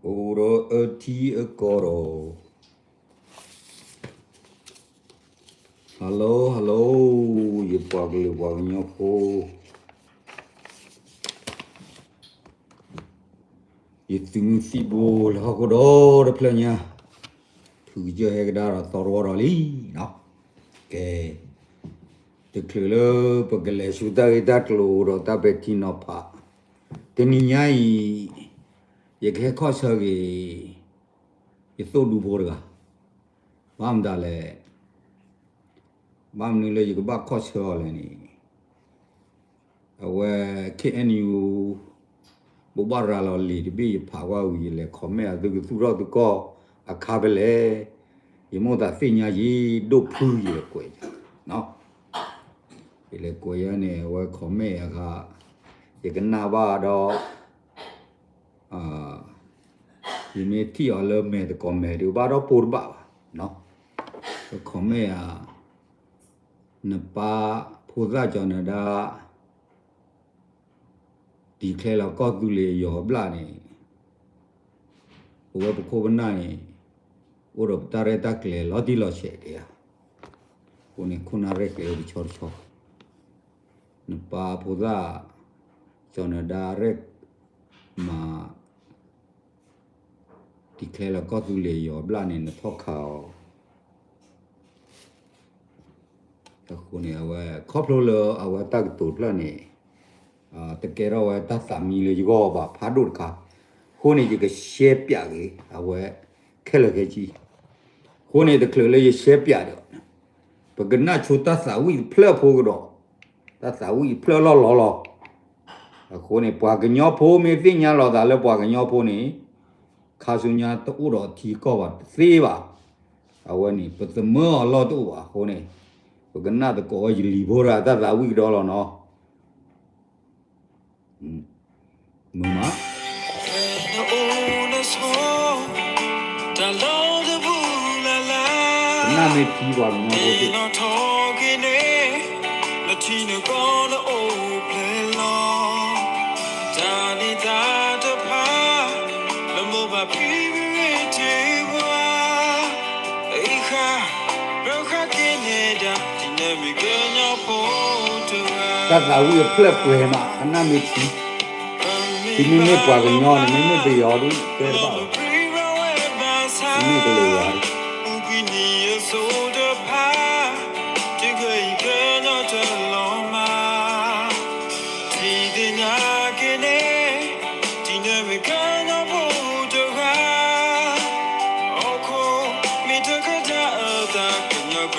အိၣ်ဒီးအထံအကီၢ်ဒီး Hello Hello ယပှၤကလုာ်ပှၤကညီဖိ, ယသုးမုၢ်သံၣ်ဘိလၢဟီၣ်ခိၣ်ဒီတဖျၢၣ်ညါ, ဖုကစၢၢ်ဟဲကဒါဒီးသီတဝီဒီးလံနီၤ. ကဲ, တချုးလၢပကလဲၤဆူတၢ်ဂ့ၢ်တၢ်ကျိၤဒီးတၢ်ပဲာ်ထံနီၤဖး, တနံၤညါအံၤ ယကဟဲခီၣ်ဆၢက့ၤ ယသိၣ်ဒူဖိတဂၤ, ဘၣ်မတၤလဲၣ်, ဘၣ်မနုၤလၢယကဘၣ်ခီၣ်ဆၢအီၤလဲၣ်န့ၣ်, အဝဲ K N U ဘိးဘၣ်ရၤလီၤလံာ်တဘ့ၣ် ယဖးကွၢ်ဝံၤ ယလဲၤ comment အသုကသူၣ်ထီၣ်သုကီၢ်အခါဖဲလဲၣ်, ယမိၣ်သးသ့ၣ်ညါယံၤ ဒိၣ်ဖုယလဲၤကွဲး, ယလဲၤကွဲးယဲန့ၣ် အဝဲ comment အခါ, ယကနၣ်ဘၣ်ဒီး ယမ့ၢ်ထံၣ်အီၤလၢမဲာ်တကိးမဲာ်ဒုး ဘၣ်ဒီးပိာ်တဘၣ်ဘၣ်, ပ comment ဧါ, နပၢ်ဖိသၣ်ကၠီၤနဒါ declare လီၤကီၢ်သူလ့ၤယီၤဘျၣ်န့ၣ်, ပဝဲပခိၣ်ပနၢ်န့ၣ် အိၣ်ဒီးပတၢ်ရဲၣ်တၢ်ကျဲၤလီၤတံၢ်လီၤဆဲးဒံးဧါ, အဃိန့ၣ် ခိၣ်နၢ်ရဲၣ်ကျဲၤအိၣ်တဆီတဆီ, နပၢ်ဖိသၣ် ကၠီၤနဒါရဲၣ်မၤ declare လီၤကီၢ်သူလ့ၤယီၤဘျၣ်န့ၣ် နထီၣ်ခးအီၤ, အဃိန့ၣ် အဝဲ ခီဖျိလၢအဝဲတၢ်ကတိၤတဖျၢၣ်န့ၣ် တကဲထီၣ်ဝဲတၢ်သးမံလၢယဂီၢ်ဘၣ်ဖးဒိၣ်တခါ, အဃိန့ၣ် ယကရှဲပၠးက့ၤ အဝဲ ခဲလၢာ်ခဲဆ့, အဃိန့ၣ် တချုးလၢယရှဲပၠးဒီး ပကနၣ်ဆိတၢ်သးဝံၣ်တဖျၢၣ်ဖိကဒီး, တၢ်သးဝံၣ်တဖျၢၣ်လီၢ်လီၢ်လီၤ. အဃိန့ၣ် ပှၤကညီဖိမ့ၢ်သ့ၣ်ညါလီၤသးလၢပှၤကညီဖိန့ၣ် ခါဆူညါတအိၣ်ဒီးအထံအကီၢ်ဘၣ်တသ့ဘၣ်. အဝဲန့ၣ် ပသမၢအီၤလီၢ်တအိၣ်ဘၣ်အဃိန့ၣ် ပကနၣ်သကိးဝဲယလံၤဖိတဂၤတၢ်သးဝံၣ်ကဒီးလီၤနီၤ. မုာ်မး, ပနၢ်မ့ၢ်ထံပှၤကညီဖိသ့ၣ် နထံနကီၢ်နအိၣ်ဖျဲၣ်လီၤ, တၢ်န့ၣ်တၢ်တဖၣ် နမိၢ်ပၢ်ဖံဖုမ့ၢ်တ့ၢ်ပှၤ, အံၤဃာ် ရၢဃာ်က့ၤနဲဒၣ် ဒ်နမ့ၢ်ကညီဖိတဂၤ, တၢ်သးဝံၣ်အဖျၢၣ်ပှဲၤမး ပနၢ်မ့ၢ်ထံ, သုမ့မ့ၢ်ပှၤကညီန့ၣ် မ့မ့ၢ်ပယီၤဒုး တဲတဘၣ်ဘၣ်, မ့မ့ၢ်ကလုာ်ဂၤ တဂ့ၤကညီတလီၤမး, ထံသ့ၣ်ညါက့ၤန့ၣ် ဒ်နမ့ၢ်ကညီဖိတဂၤ, ဟီၣ်ခိၣ်မ့ၢ်တကဒါအသး ကညီကလုာ်တ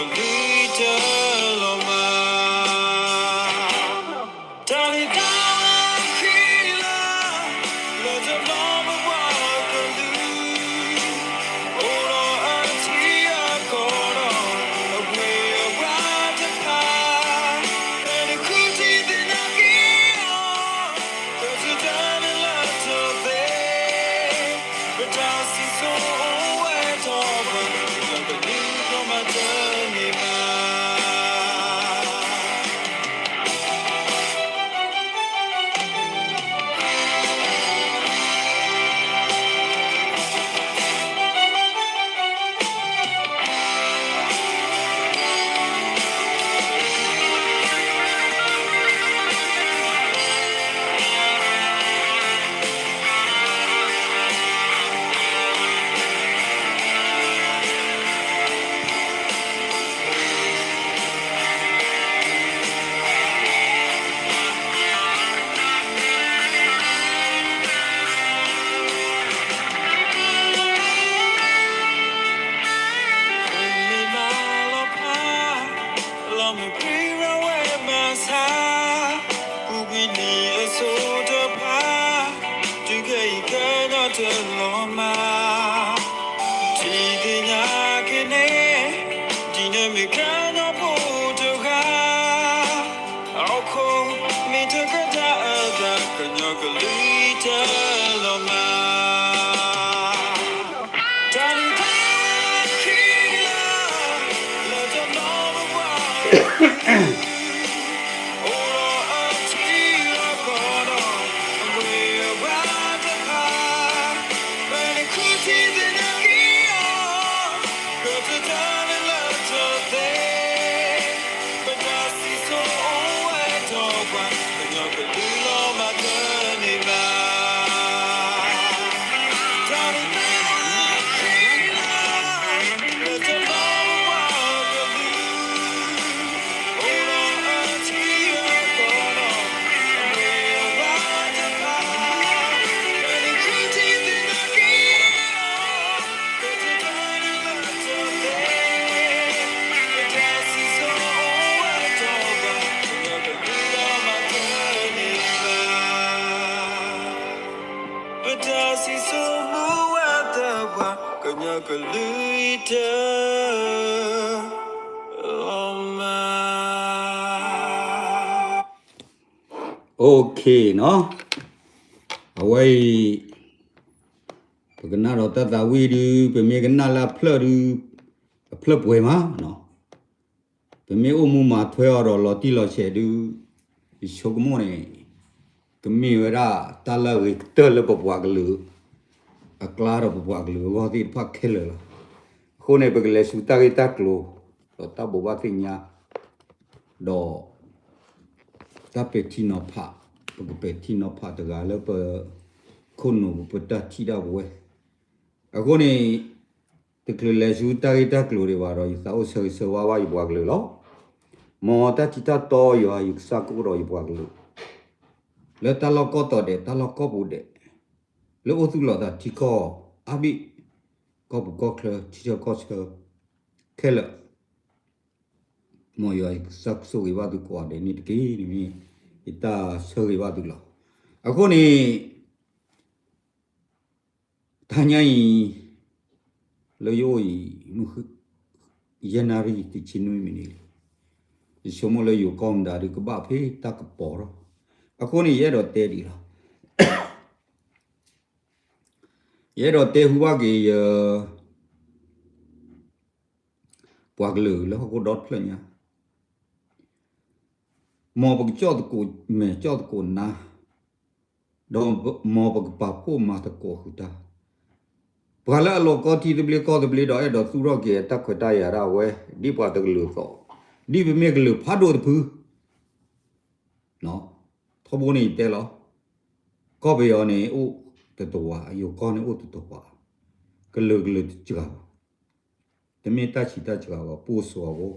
လီၤမး, တၢ်န့ၣ်တၢ်ဃံလၤ လၢတဘျီပပှၤကလုာ် အိၣ်ဒီးအထံအကီၢ်ဒီး အပှ့ၤအပှၤတဖၣ်, ပတဃုထံသ့ၣ်ညါက့ၤအီၤ ပတတၢ်န့ၣ်လၢတသ့, ပတၢ်စံၣ်စိၤအိၣ်ဝဲထီၣ်ပှၤ ကညီကလုာ်ဒိၣ်မးတန့ၢ်ဘၣ်. လီၤမ့ၢ်ပြံရဝဲဘၣ်ဆၣ်, ပူၤကွံာ်နံၣ်အစိၤတဖၣ်, တုၤခဲအံၤကညီတလီၤမး, ထံသ့ၣ်ညါက့ၤန့ၣ် ဒ်နမ့ၢ်ကညီဖိတဂၤ, ဟီၣ်ခိၣ်မ့ၢ်တကဒါအသး ကညီကလုာ်တလီၤမး, တၢ်န့ၣ်တၢ်ဃံလၤ လၢတဘျီပပှၤ အိၣ်ဒီးအထံအကီၢ်ဒီး အပှ့ၤအပှၤတဖၣ်, ပတ ဆိကမိၣ်ဝဲတပှၤ ကညီကလုာ်အံၤတၢ်လီၤမၢ် Okay နီၤ, အဝဲအံၤ ပကနၣ်ဒီးတၢ်သးဝံၣ်ဒုး ပမ့ၢ်ကနၣ်လၢအဖျၢၣ်ဒုး အဖျၢၣ်ပှဲၤမးနီၤ, ပမ့ၢ်အိၣ်မူမၤထွဲအီၤဒီးလီၤတံၢ်လီၤဆဲးဒုး ယဆိကမိၣ်န့ၣ် ကမ့ၢ်ဝဲဒၣ်တၢ်လၢအဂ့ၤကတၢၢ်လၢပပှၤကလုာ် အကျါဒီးပပှၤကလုာ်အဂီၢ်သ့ၣ်တဖၣ်ခဲလၢာ်လီၤ. အဃိန့ၣ် ပကလဲၤဆူတၢ်ဂ့ၢ်တၢ်ကျိၤ ဒီးတၢ်ဘိးဘၣ်သ့ၣ်ညါ ဒီး တၢ်ပဲာ်ထံနီၤဖး, ပကပဲာ်ထံနီၤဖးတဂၤလၢပခိၣ်နူာ်ပတၢ်ထံၣ်ဒၣ်ပဝဲ. အဃိန့ၣ် တချုးလဲၤဆူတၢ်ဂ့ၢ်တၢ်ကျိၤဒံးဘၣ်ဒီး ယသးအိၣ်ဆၢဂ့ၤဆၢဝါဘၣ်ယပှၤကလုာ်လီၤ. မ်တၢ်ထံတၢ်တီယွၤယကစၢ်ကအိၣ်ဒီးယပှၤကလုာ် လၢတၢ်လီၢ်ကီၢ်တီၤဒဲး တၢ်လီၢ်ကီၢ်ပူၤဒဲး လၢအိၣ်သူၣ်လီၤသးထံကီၢ်အါဘ့ၣ် ကီၢ်ပူၤကီၢ်ချၢ ထံဆၢကီၢ်ဆၢ ခဲလၢာ် မ်ယွၤကစၢ်ဆိၣ်ဂ့ၤဘၣ်သုကိးဂၤဒဲးန့ၣ်တက့ၢ်န့ၣ်မ့ၢ် ယတၢ်ဆၢဂ့ၤဘၣ်သုလီၤ. အဃိန့ၣ် တဟါညါအံၤ လၢယအိၣ်အံၤ ယဲၢ်နၣ်ရံၣ်တဆံနွံမံးနံးလံ. ယဆိကမိၣ်လၢယိၤကီၢ်မတၤဒုးကဘၣ်ဖဲတၢ်ကပီၤထီၣ်, အဃိန့ၣ် ယအဲၣ်ဒိးတဲဒ်အံၤလီၤ. ယအဲၣ်ဒိးတဲဟူဘၣ်က့ၤယ ပှၤကလုာ်လၢဟီၣ်ခိၣ်ဒီတဖျၢၣ်ညါ, မ်ပကကၠီၣ်သကိးမဲာ်ကၠီၣ်သကိးနါ, ဒီးမ်ပကပာ်ဖှိၣ်မၤသကိးဃုာ်တၢ်, ပှၤလၢအလီၤကီထံသဘျ့ကီၢ်သဘျ့ဒီး အဲၣ်ဒိးသူၣ်ထီၣ်က့ၤအတၢ်ခွဲးတၢ်ယာ်ဒၣ်ဝဲ ဒ်ပှၤတကလုာ်အသိး, ဒ်ပမ့ၢ်ကလုာ်ဖးဒိၣ်တဖု ထီဘိန့ၣ်ယတဲလီၤ, ကီၢ်ပယီၤန့ၣ် အိၣ်တတဝး, ယိၤကီၢ်န့ၣ်အိၣ်တတဝး, ကလုာ်ကလုာ်တစှၤဘၣ်, တမ့ၢ်တၢ်ဆံးတၢ်စှၤဘၣ်, ပအိၣ်စှၤဖိ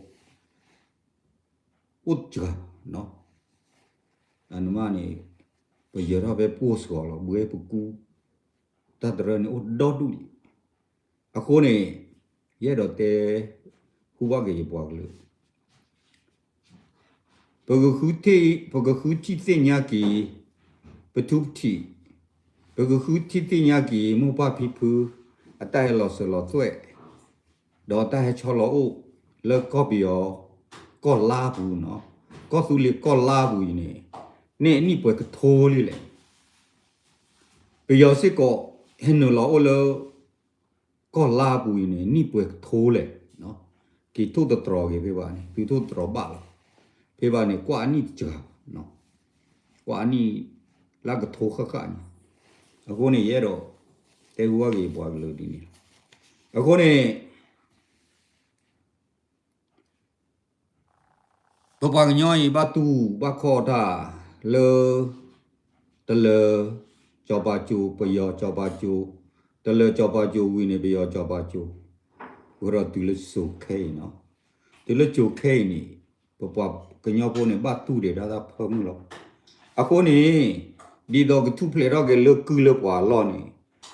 အိၣ်တစှၤဘၣ်, အန့ၣ် ပယၢၤထီၣ်ဖဲပအိၣ်စှၤလီၤ, ဘှဲပကူ တၢ်တရၢန့ၣ်အိၣ်ဒီဒူၣ်လံ. အဃိန့ၣ် ယအဲၣ်ဒိးတဲ ဟူဘၣ်က့ၤယပှၤကလုာ် ပကဃုထံၣ်သ့ၣ်ညါက့ၤ ပထူပထံး, ပကဃုထံၣ်သ့ၣ်ညါက့ၤ မိၢ်ပၢ်ဖံဖု အတၢ်ဟဲလီၤစၢၤလီၤသွဲၣ် ဒီးတၢ်ဟဲဆီလီၤအိၣ် လၢကီၢ်ပယီၤ ကီၢ်လါပူၤနီၤ, ကီၢ်သူလ့ၤကီၢ်လါပူၤအံၤန့ၣ် န့ၢ်အနံၣ်ပှဲၤကထိလံလဲၣ်. ပယီၤစ့ၢ်ကီး ဟဲနုာ်လီၤအိၣ်လၢ ကီၢ်လါပူၤအံၤန့ၣ် နံၣ်ပှဲၤကထိလဲၣ်, က့ၤထိၣ်သတြီၤက့ၤဖဲဘၣ်န့ၣ် သုထိၣ်သတြီၤဘၣ်လီၤ. ဖဲဘၣ်န့ၣ် ကွၢ်အနံၣ်တစှၤ, ကွၢ်အနံၣ်လၢကထိဃၣ်ဃၣ်န့ၣ်, အဃိန့ၣ် ယအဲၣ်ဒိး တဲဟူဘၣ်က့ၤပှၤကလုာ်ဒ်န့ၣ်လီၤ. အဃိန့ၣ် ပပှၤကညီအံၤ ဘၣ်တူၢ်ဘၣ်ခီၣ်တၢ်လၢ တလၢၤစီၤပၤကၠိၤ ပယီၤစီၤပၤကၠိၤ, တလၢၤစီၤပၤကၠိၤဝံၤန့ၣ် ပယီၤစီၤပၤကၠိၤ, ဝဲဒီးတုၤလၢကၠိၤခဲအံၤနီၤ, တုၤလၢကၠိၤခဲအံၤန့ၣ် ပပှၤကညီဖိန့ၣ် ဘၣ်တူၢ်ဒံးဒၣ်တၢ်ဖၢမုၢ်လီၤ. အဃိန့ၣ် ဒ်သိးကထူၣ်ဖျဲးထီၣ်က့ၤလၢကုၢ်လၢပှၤအလီၢ်န့ၣ်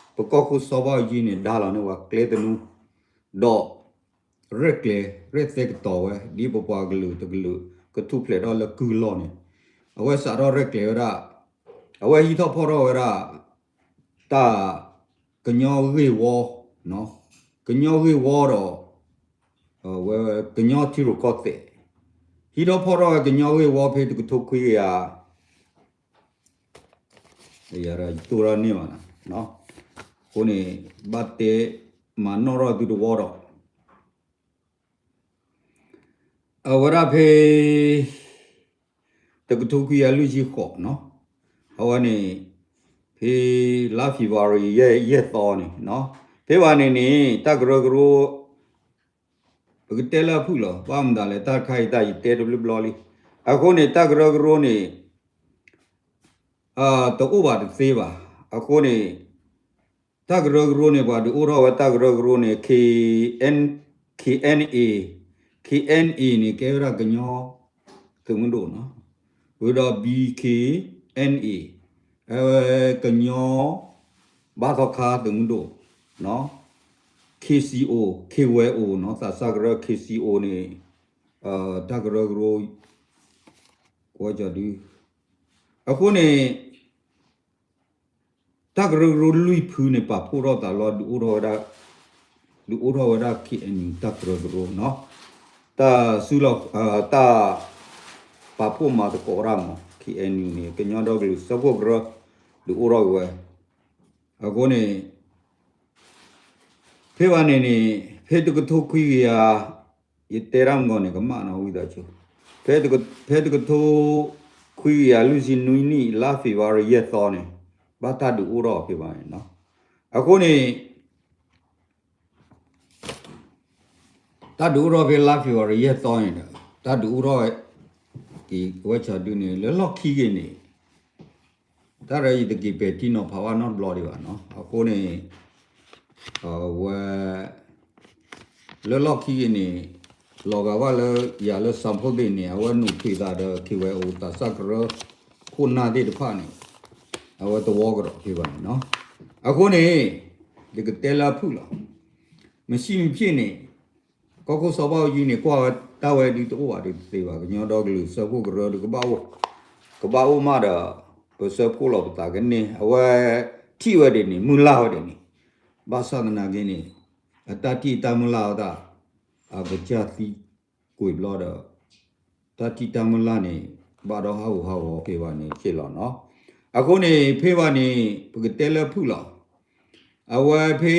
ပကီၢ်ခိၣ်စီၤဘၣ်အူကၠံန့ၣ် ဒါလီၤန့ၢ်ပှၤကျဲသနူ ဒီး ရဲၣ်ကျဲၤရဲၣ်သဲကတီၤဝဲ ဒ်ပပှၤကလုာ်တကလုာ် ကထူၣ်ဖျဲးထီၣ်လၢကုၢ်လီၢ်န့ၣ်, အဝဲစးထီၣ်ရဲၣ်ကျဲၤဝဲဒၣ်, အဝဲဟံးထီၣ်ဖီၣ်ထီၣ်ဝဲဒၣ် တၢ် ကညီဂ့ၢ်ဝီ, ကညီဂ့ၢ်ဝီဒီး ဝဲကညီထံရူၢ်ကီၢ်သဲး, ဟံးထီၣ်ဖီၣ်ထီၣ်ဝဲကညီဂ့ၢ်ဝီဖဲတကထိခွံကယၤ ယတိၢ်ထီၣ်န့ၢ်ဘၣ်, အဃိန့ၣ် ဘၣ်တဲမၤနီၣ်ထီၣ်သုတဝီဒီး အဝဲဒၣ်ဖဲ တကထိခွံကယၤလွံၢ်ဆံဃိးနီၤ, အဝဲန့ၣ် ဖဲလါ February ယဲၢ်သီန့ၣ်, ဖဲဘၣ်န့ၣ်န့ၣ် တၢ်ကရၢကရိ ပကတဲလၢအဖုၣ်လီၤ, ဘၣ်မတၤလဲၣ် တၢ်တခါအံၤတၢ်ယတဲတဘျီဘျီလံ. အဃိန့ၣ် တၢ်ကရၢကရိန့ၣ် တအိၣ်ဘၣ်တသ့ဘၣ်. အဃိန့ၣ် တၢ်ကရၢကရိန့ၣ် ပှၤဒုးအိၣ်ထီၣ်ဝဲတၢ်ကရၢကရိန့ၣ် K N, K N A, K N A န့ၣ် ကဲဝဲဒၣ်ကညီသုးမုၢ်ဒိၣ်နီၤ, ဝံၤဒီး B K N A အဝဲကညီဘါသီခါသုးမုၢ်ဒိၣ်, K C O, K Y O နီၤ, သးစၢ်ကရၢ K C O န့ၣ် တၢ်ကရၢကရိ ကွဲကီၤဒု, အဃိန့ၣ် တၢ်ကရၢကရိလွံၢ်ဖုန့ၣ် ပာ်ဖှိၣ်ထီၣ်သးလီၤ ဒုးအိၣ်ထီၣ်ဝဲဒၣ် ဒုးအိၣ်ထီၣ်ဝဲဒၣ် ခ့ၣ်အဲၣ်ယူၣ် တၢ်ကရၢကရိနီၤ, တၢ်စုလီၤ တၢ် ပာ်ဖှိၣ်မၤသကိးတၢ်မး ခ့ၣ်အဲၣ်ယူၣ်န့ၣ် ကညီဒီကလုာ်စၢဖှိၣ်ကရၢ ဒုးအိၣ်ထီၣ်က့ၤဝဲ, အဃိန့ၣ် ဖဲဘၣ်န့ၣ်န့ၣ် ဖဲတကထိခွံကယၤ ယတဲတၢ်မုၢ်ဂီၤန့ၣ် ကမၣ်နီၤဝံသးစူၤ, ဖဲတကထိခွံကယၤလွံၢ်ဆံနွံနံၣ် လါ February ယဲၢ်သီန့ၣ် ဘၣ်တၢ်ဒုးအိၣ်ထီၣ်ဖဲဘၣ်န့ၣ်နီၤ, အဃိန့ၣ် တၢ်ဒုးအိၣ်ထီၣ်ဖဲလါ February ယဲၢ်သီန့ၣ်ဒီး တၢ်ဒုးအိၣ်ထီၣ်ဝဲ က့ၤဝဲဆၢဒုန့ၣ် လၢလီၢ်ခံက့ၤန့ၣ် တၢ်ရဲၣ်ယတက့ၤပဲာ်ထံနီၤဖးဘၣ်နီတဘျီဒံးဘၣ်နီၤ, အဃိန့ၣ် အဝဲ လၢလီၢ်ခံက့ၤန့ၣ် လီၤဂာ်ဘၣ်လၢယၤလၢစၣ်ဖိသ့ၣ်န့ၣ် အဝဲနုာ်ထွံၣ်သးဒီး ခ့ၣ်ဝဲအိၣ်သးစၢ်ကရၢခိၣ်နၢ်သ့ၣ်တဖၣ်န့ၣ် အဝဲသဝီကဒီးဖဲဘၣ်န့ၣ်နီၤ, အဃိန့ၣ် ယကတဲလၢအဖုၣ်လီၤ, မ့ၢ်စံးမ့ၢ်ဖျ့ၣ်န့ၣ် ကီၢ်ခိၣ်စီၤဘၣ်အူကၠံန့ၣ် ကွၢ်ဝဲတၢ်ဝဲဒုးတအိၣ်ဘၣ်ဒုးတသ့ဘၣ်, ကညီဒီကလုာ်စၢဖှိၣ်ကရၢဒုးကဘၣ်အိၣ်, ကဘၣ်အိၣ်မးဒီး ပစၢဖှိၣ်လီၤပသးကန့ၢ် အဝဲထံၣ်ဝဲဒ်န့ၣ် မုၢ်လၢ်ဝဲဒ်န့ၣ်, ဘၣ်ဆၣ်သနာ်က့န့ၣ် အတၢ်ထံၣ်တၢ်မုၢ်လၢ်အသး အကစၢ်သံကွံာ်ဘျီဒီး တၢ်ထံၣ်တၢ်မုၢ်လၢ်န့ၣ် ဘၣ်ဒီးဟးဂူာ်ဟးဂီၤဖဲဘၣ်န့ၣ်က့လီၤနီၤ, အဃိန့ၣ် ဖဲဘၣ်န့ၣ် ပကတဲလၢဖုၣ်လီၤ, အဝဲဖဲ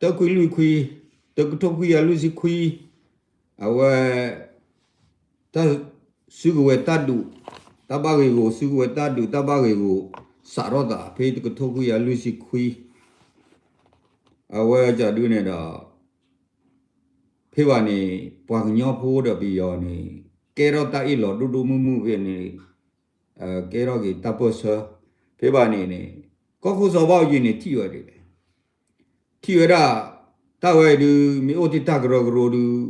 တခွံလွံၢ်ခွံ, တကထိခွံကယၤလွံၢ်ဆံခွံ, အဝဲ တၢ်စုကဝဲၤတၢ်ဒုး, တၢ်ဘၣ်ဂ့ၢ်ဂီၤစုကဝဲၤတၢ်ဒုး တၢ်ဘၣ်ဂ့ၢ်ဂီၤ စးထီၣ်သး ဖဲတကထိခွံကယၤလွံၢ်ဆံခွံ, အဝဲကဒုန့ၣ်ဒီး ဖဲဘၣ်န့ၣ် ပှၤကညီဖိဒီးပယီၤန့ၣ် ကဲထီၣ်တၢ်အ့ၣ်လိာ်ဒိၣ်ဒိၣ်မုၢ်မုၢ်ဖဲန့ၣ် ကဲထီၣ်က့ၤတၢ်ပၢၢ်ဆၢ, ဖဲဘၣ်န့ၣ်န့ၣ် ကီၢ်ခိၣ်စီၤဘၣ်အူကၠံန့ၣ် ထံၣ်ဝဲဒ်လဲၣ်, ထံၣ်ဝဲဒၣ် တၢ်ဝဲဒုး မ့ၢ်အိၣ်တ့ၢ်တၢ်ကရၢကရိဒုး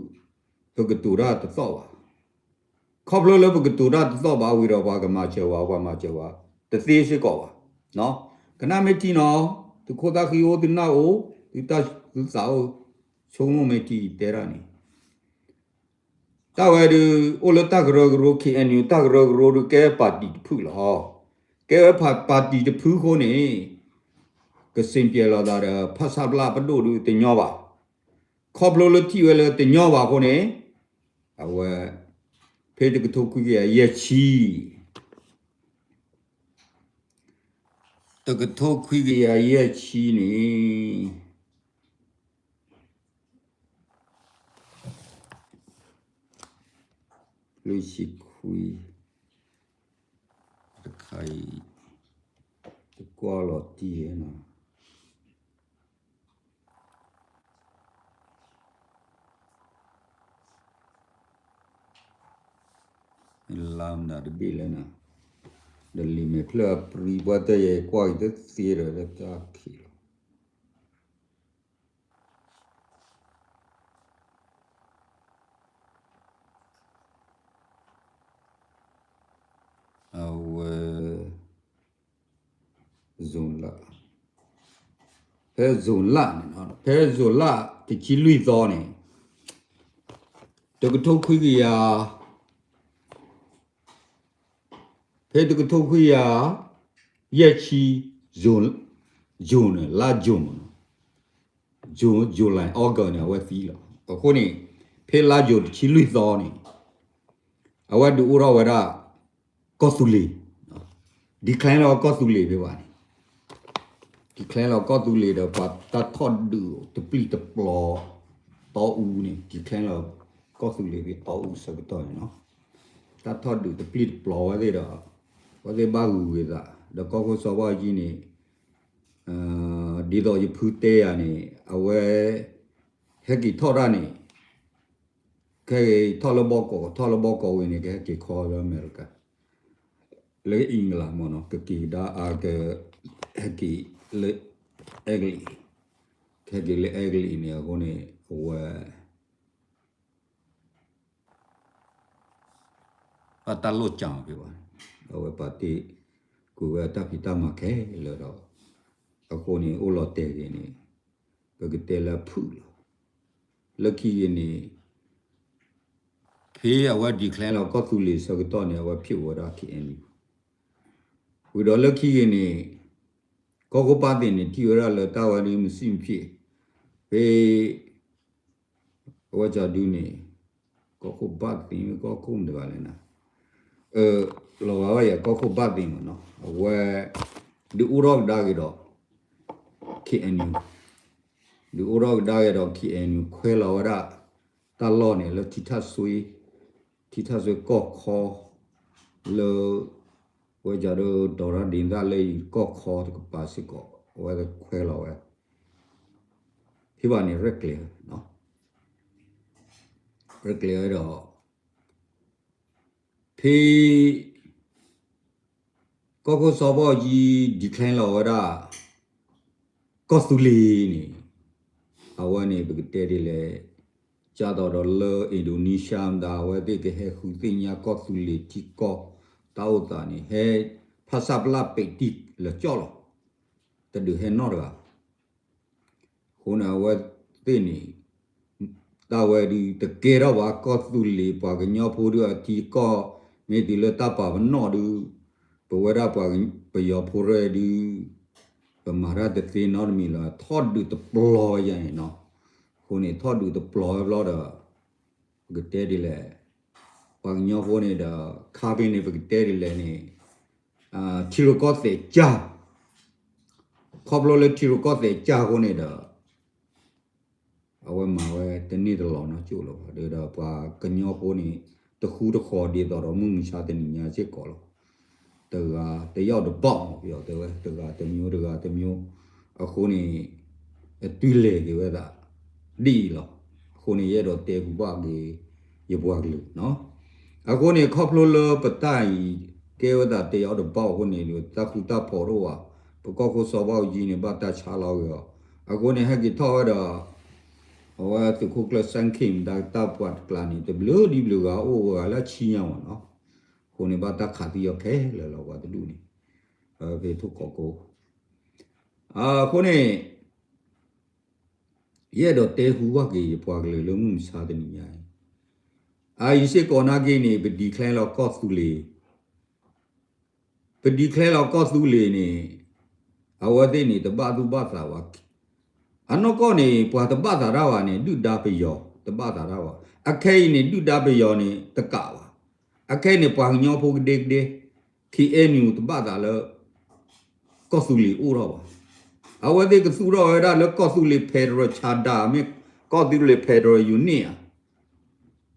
ပကတိၤတၢ်တသီၣ်ဘၣ်, ခီဖျိလၢပကတိၤတၢ်တသီၣ်ဘၣ်ဝံၤဒီး ပှၤကမၤစၢၤဝဲ ပှၤမၤစၢၤဝဲ တသ့စ့ၢ်ကီးဘၣ်, ကနၣ်မ့ၢ်ထံနီၤ, သုခိၣ်သၣ်ဃံအိၣ် သုနၢ်အိၣ် သုတၢ်သုသးအိၣ်, ဆိကမိၣ်မ့ၢ်ထံတဲတၢ်န့ၣ် တၢ်ဝဲဒုး အိၣ်လၢတၢ်ကရၢကရိ ခ့ၣ်အဲၣ်ယူၣ် တၢ်ကရၢကရိဒုး ကဲပၣ်တံၣ်တဖုလီၤ. ကဲဝဲပၣ်တံၣ်တဖုအဃိန့ၣ် ကစ့ၣ်ပျဲၢ်လိာ်သးဒီး ဖဆပလ ပဒိၣ်ဒုးတညီဘၣ်. ခီဖျိလၢထံၣ်ဝဲလၢတညီဘၣ်အဃိန့ၣ် အဝဲ ဖဲတကထိခွံကယၤယဲၢ်ဆံ တကထိခွံကယၤယဲၢ်ဆံန့ၣ် လွံၢ်ဆံခွံ တခါအံၤ တကွၢ်လီၤတံၢ်နီၤ လါမနုၤတဘ့ၣ်လဲၣ်နီၤ, ဒီးလံာ်မဲာ်ဖျၢၣ်အပြံ ပှၤတဲယဲကွၢ်အံၤတသ့ဒီးတၢ်ခံးလီၤ. အဝဲ July ဖဲ July န့ၣ် ဖဲ July တဆံလွံၢ်သီန့ၣ် တကထိခွံကယၤ ဖဲတကထိခွံကယၤ ယဲၢ်ဆံ June န့ၣ် လါ June မ့ၢ်နီၤ June July August န့ၣ် အဝဲသံလီၤ. အဃိန့ၣ် ဖဲလါ June တဆံလွံၢ်သီန့ၣ် အဝဲဒုးအိၣ်ထီၣ်ဝဲဒၣ် ကီၢ်သူလ့ၤ declare လီၤကီၢ်သူလ့ၤဖဲဘၣ်န့ၣ် declare လီၤကီၢ်သူလ့ၤဒီး ပှၤတၢ်ထီၣ်ဒုးတပျံၤတပျီၤ တီအူန့ၣ် declare လီၤကီၢ်သူလ့ၤဖဲတီအူဆၢကတီၢ်န့ၣ်နီၤ တၢ်ထီၣ်ဒုးတပျံၤတပျီၤဝဲသ့ၣ်ဒီး အဝဲသ့ၣ်ဘၣ်ဂုာ်ဂ့ၤသး ဒီးကီၢ်ခိၣ်စီၤဘၣ်အူကၠံန့ၣ် ဒ်သိးယဖုတဲယၤန့ၣ် အဝဲ ဟဲက့ၤထီၣ်တၢ်န့ၣ် ခဲက့ၤထီၣ်လၢဘီကီး ထီၣ်လၢဘီကီးဝံၤန့ၣ် ကဟဲက့ၤခီလၢအမဲရကၤ လၢ England မ့ၢ်နီၤ ကက့ၤကဒါအက ဟဲက့ၤလၢ အဲကလံး ကဟဲက့ၤလၢအဲကလံးန့ၣ် အဃိန့ၣ် အဝဲ ဘၣ်တၢ်လိၣ်ကၠီဖဲဘၣ် အဝဲပာ်တ့ၢ်ကွံာ်ဝဲတၢ်ဖံးတၢ်မၤခဲလၢာ်ဒီး အဃိန့ၣ် အိၣ်လီၤတဲာ်ဂ့ၤန့ၣ် ပကတဲလၢဖုၣ်လီၤ. လၢခံဂ့ၤန့ၣ် ဖဲအဝဲ declare လီၤကီၢ်သူလ့ၤဆၢကတီၢ်န့ၣ် အဝဲဖံးဝဲဒၣ် ခ့ၣ်အဲၣ်ယူၣ် ဝံၤဒီးလၢခံဂ့ၤန့ၣ် ကီၢ်ခိၣ်ဘၣ်သ့ၣ်န့ၣ် ထံၣ်ဝဲဒၣ်လၢတၢ်ဝဲဒုးမုၢ်စံၣ်မုၢ်ဖျဲး, ဖဲ အဝဲကၠီဒုန့ၣ် ကီၢ်ခိၣ်ဘၣ်သ့ၣ် ကီၢ်ခိၣ်မတၤတဂၤလဲၣ်နၤ, လီၤဂာ်ဝဲယၤ ကီၢ်ခိၣ်ဘၣ်သ့ၣ်မ့ၢ်နီၤ အဝဲ ဒုးအိၣ်ထီၣ်ကဒါက့ၤဒီး K N U, ဒုးအိၣ်ထီၣ်ကဒါက့ၤဒီး K N U ခွဲလီၤဝဲဒၣ် တၢ်လီၢ်န့ၣ် လၢထံထၣ်စွ့, ထံထၣ်စွ့ကီၢ်ခီ လၢ ဝဲကၠီဒုးဒီးရၣ်ဒ့သၣ်လၢအံၤကီၢ်ခီတကပၤစ့ၢ်ကီး အဝဲခွဲလီၤဝဲ ဖဲဘၣ်န့ၣ် ရဲၣ်ကျဲၤဝဲ, ရဲၣ်ကျဲၤဝဲဒီး ဖဲ ကီၢ်ခိၣ်စီၤဘီၣ်အူကၠံ declare လီၤဝဲဒၣ် ကီၢ်သူလ့ၤန့ၣ် အဝဲန့ၣ် ပကတဲဒ်လဲၣ်, ကၢ်သိးဒီးလၢ Indonesia မတၤ အဝဲသ့ၣ်ကဟဲဃုသ့ၣ်ညါကီၢ်သူလ့ၤထံကီၢ် တၢ်အိၣ်သးန့ၣ် ဟဲ ဖၣ်ဆၣ်ပျၢ်ပဲာ်တံၢ်လၢာ်ကၠီၣ်လီၤ. တဒုးဟဲနီတဂၤ အဃိန့ၣ် အဝဲသ့ၣ်န့ၣ် တၢ်ဝဲဒုးတကဲထီၣ်ဘၣ် ကီၢ်သူလ့ၤပှၤကညီဖိဒုးအထံကီၢ် မ့ၢ်တုၤလၢတၢ်ပာ်ပနီၣ်ဒုး ပဝဲဒၣ်ပှၤပယီၤဖိရဲၣ်ဒုး ပမၤတၢ်တသ့နီတမံၤလၢၤ ထီၣ်ဒုးတပျီၤယၤန့ၣ်နီၤ. အဃိန့ၣ် ထီၣ်ဒုးတပျီၤဝဲဘျီဒီး ပကတဲဒ်လဲၣ်, ပှၤကညီဖိန့ၣ်ဒီး ခါဖဲန့ၣ် ပကတဲဒ်လဲၣ်န့ၣ် ထံရူၢ်ကီၢ်သဲးကၢ် ခီဖျိလၢထံရူၢ်ကီၢ်သဲးကၢ်အဃိန့ၣ်ဒီး အဝဲမၤဝဲတန့ၢ်တလီၤနီကၠိၣ်လၢၤဘၣ် ဒီးပှၤကညီဖိန့ၣ် တဃူတဃီၤဒ်သိးဒီးမုၢ်မဆါတနံၤညါစ့ၢ်ကီးလီၤ. တဂၤတယီၣ်တဘီၣ် ပယီၤတဲဝဲ တဂၤတမျိုး တဂၤတမျိုး အဃိန့ၣ် အတုၤလဲၤက့ၤဝဲဒၣ် ဒ်အံၤလီၤ. အဃိန့ၣ် ယအဲၣ်ဒိးတဲဟူဘၣ်က့ၤ ယပှၤကလုာ်နီၤ. အဃိန့ၣ် ခီဖျိလၢပတၢ်အံၤ ကဲဝဲဒၣ်တယီၣ်တဘီၣ်အဃိန့ၣ် တၢ်ဃူတၢ်ဖိးတအိၣ်ဘၣ်, ပကီၢ်ခိၣ်စီၤဘၣ်အူကၠံန့ၣ် ဘၣ်တၢ်ဆါလီၤက့ၤအီၤ, အဃိန့ၣ် ဟဲက့ၤထီၣ်ဝဲဒီး အဝဲသုးခိၣ်ကျၢၢ်စဲၣ်ခ့ၣ်မတၤတၢ်ပှၤတကျါန့ၣ် တဘျုးဒ်ဘျုးဂၤအိၣ်ဝဲဂၤလၢအဆံညါမ့ၢ်နီၤ. အဃိန့ၣ် ဘၣ်တၢ်ခးသံအီၤခဲလၢာ်လီၤ ပှၤတဒူၣ်န့ၣ် ဖဲထိၣ်ကီးကိ အဃိန့ၣ် ယအဲၣ်ဒိးတဲဟူဘၣ်က့ၤယပှၤကလုာ်လၢမုၢ်မဆါတနံၤညါအံၤ, အအံၤစ့ၢ်ကီးနာ်က့န့ၣ် ပ declare လီၤကီၢ်သူလ့ၤ, ပ declare လီၤကီၢ်သူလ့ၤန့ၣ် အဝဲသ့ၣ်န့ၣ် တဘၣ်သူၣ်ဘၣ်သးဘၣ်. အနီၢ်ကီၢ်န့ၣ် ပှၤတဘၣ်သးတၢ်ဘၣ်န့ၣ် ဒုၣ်ဒါပယီၤ တဘၣ်သးတၢ်ဘၣ်. အခဲအံၤန့ၣ် ဒုၣ်ဒါပယီၤန့ၣ် တကးဘၣ်. အခဲအံၤန့ၣ် ပှၤကညီဖိကဒဲကဒဲ K N U တဘၣ်သးလၢ ကီၢ်သူလ့ၤအိၣ်ထီၣ်ဘၣ်. အဝဲသ့ၣ်ကသူၣ်ထီၣ်ဝဲဒၣ်လၢကီၢ်သူလ့ၤ Federal Charter မ့ၢ်ကီၢ်သူလ့ၤ Federal Unit ဧါ,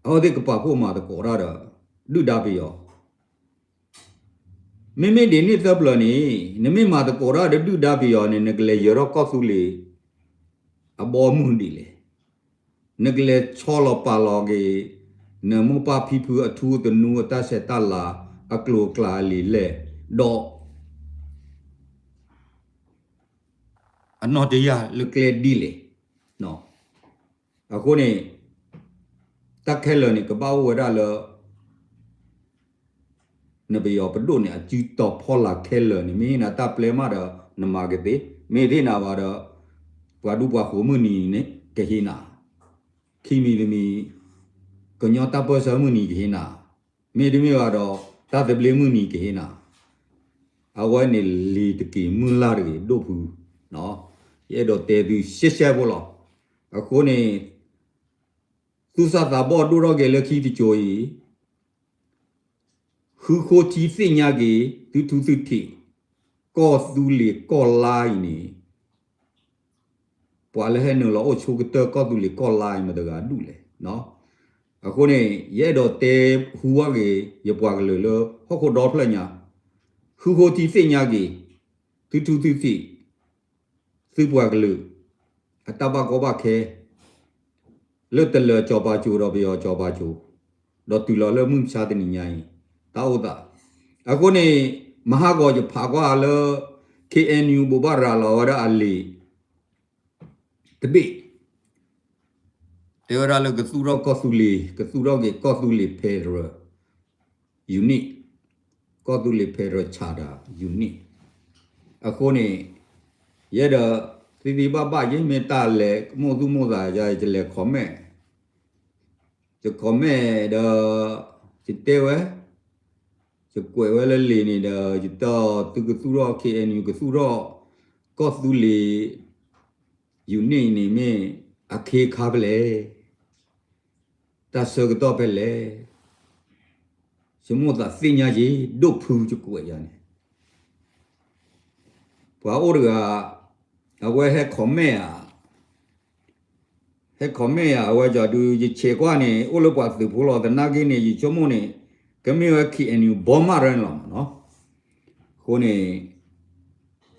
အဝဲသ့ၣ်ကပာ်ဖှိၣ်မၤသကိးတၢ်ဒီး ဒုၣ်ဒါပယီၤ မ့မ့ၢ်ဒ်န့ၣ်သၢပျၢၤန့ၣ် နမ့ၢ်မၤသကိးတၢ်ဒီးဒုၣ်ဒါပယီၤန့ၣ် နကလဲၤယၢၤထီၣ်ကီၢ်သူလ့ၤ အဘီအမုၢ်ဒ်လဲၣ်. နကလဲၤဆီလီၤပာ်လီၤက့ၤ နမိၢ်ပၢ်ဖံဖုအထူအသနူအတၢ်ဆဲးတၢ်လၤ အကျိၤအကျဲအလံာ်လဲၢ် ဒီး အနီၢ်တယၢ်လၢကျဲဒ်လဲၣ်. အဃိန့ၣ် တၢ်ခဲလၢာ်န့ၣ် ကဘၣ်အိၣ်ဝဲဒၣ်လၢ နပယီၤပဒိၣ်န့ၣ် အစုတီၤဖီလာ်ခဲလၢာ်န့ၣ် မ့ၢ်ဟ့ၣ်နၤတၢ်ပျဲမးဒီး နမၤကသ့, မ့ၢ်တဟ့ၣ်နၤဘၣ်ဒီး ပှၤဒူပှၤဃိၤမုၢ်နံၤန့ၣ် ကဟ့ၣ်နၤ, ခံမံၤတမံၤ ကညီတၢ်ပၢၢ်ဆၢမုၢ်နံၤကဟ့ၣ်နၤ, မ့တမ့ၢ်ဘၣ်ဒီး တၢ်သဘျ့မုၢ်နံၤကဟ့ၣ်နၤ, အဝဲန့ၣ်လံၤတက့ၢ်မုၢ်လၢ်တဂ့ၤ ဒိၣ်ဖု, ယအဲၣ်ဒိးတဲသုရှဲရှဲဖိလီၤ. အဃိန့ၣ် သူၣ်စၢ်သးဘီၣ်ဒိၣ်ထီၣ်က့ၤလၢခံတစိၤအံၤ ဃုဃိထံသ့ၣ်ညါက့ၤ သုထူသုထံး ကီၢ်သူလ့ၤကီၢ်လါအံၤန့ၣ် ပှၤလၢဟဲနုာ်လီၤအိၣ်ဆိကတၢၢ်ကီၢ်သူလ့ၤကီၢ်လါအံၤမတၤတဂၤဒူၣ်လဲၣ်. အဃိန့ၣ် ယအဲၣ်ဒိးတဲဟူဘၣ်က့ၤ ယပှၤကလုာ်လၢဟီၣ်ခိၣ်ဒီဖျၢၣ်ညါ, ဃုဃိထံသ့ၣ်ညါက့ၤ သုထူသုထံး သုပှၤကလုာ် အတၢ်ဘၣ်ကီဘၣ်ခဲ လၢတလၢၤစီၤပၤစိၤဒီးပယီၤစီၤပၤစိၤ ဒီးတုၤလီၤလၢမုၢ်မဆါတနံၤညါအံၤ တၢ်အိၣ်သး. အဃိန့ၣ် မဟါဂီၤယဖးကွၢ်လၢ K N U ဘိးဘၣ်ရၤလီၤဝဲဒၣ်အလံာ် တဘ့ၣ် တဲဝဲဒၣ်လၢကသူၣ်ထီၣ်ကီၢ်သူလ့ၤ ကသူၣ်ထီၣ်က့ၤကီၢ်သူလ့ၤ Federal Unit, ကီၢ်သူလ့ၤ Federal Charter Unit. အဃိန့ၣ် ယဲဒီး သ့သ့ဘၣ်ဘၣ် ယမ့ၢ်တၢ်လဲၤမိၣ်သူၣ်မိၣ်သးယၤ ယလဲၤ comment ယ comment ဒီး ယတဲဝဲ ယကွဲးဝဲလၢလံာ်န့ၣ်ဒီး ယတဲအီၤ သုကသူၣ်ထီၣ် K N U ကသူၣ်ထီၣ် ကီၢ်သူလ့ၤ unit အံၤန့ၣ်မ့ၢ်အခ့အခါဖဲလဲၣ်, တၢ်ဆၢကတီၢ်ဖဲလဲၣ်, ဆိကမိၣ်သးသ့ၣ်ညါက့ၤ ဒိၣ်ဖုကကွဲးယၤန့ၣ်, ပှၤအိၣ်တဂၤ အဝဲဟဲ comment ဧါ ဟဲ comment ယၤ အဝဲကီဒုး ယဆဲးကွၢ်န့ၣ် အိၣ်လၢပှၤသုးဖိလီၤ သနာ်က့န့ၣ် ယဆိကမိၣ်န့ၣ် ကမ့ၢ်ဝဲ K N U ဘီမးရၢန့ၣ်လီၤမးနီၤ. အဃိန့ၣ်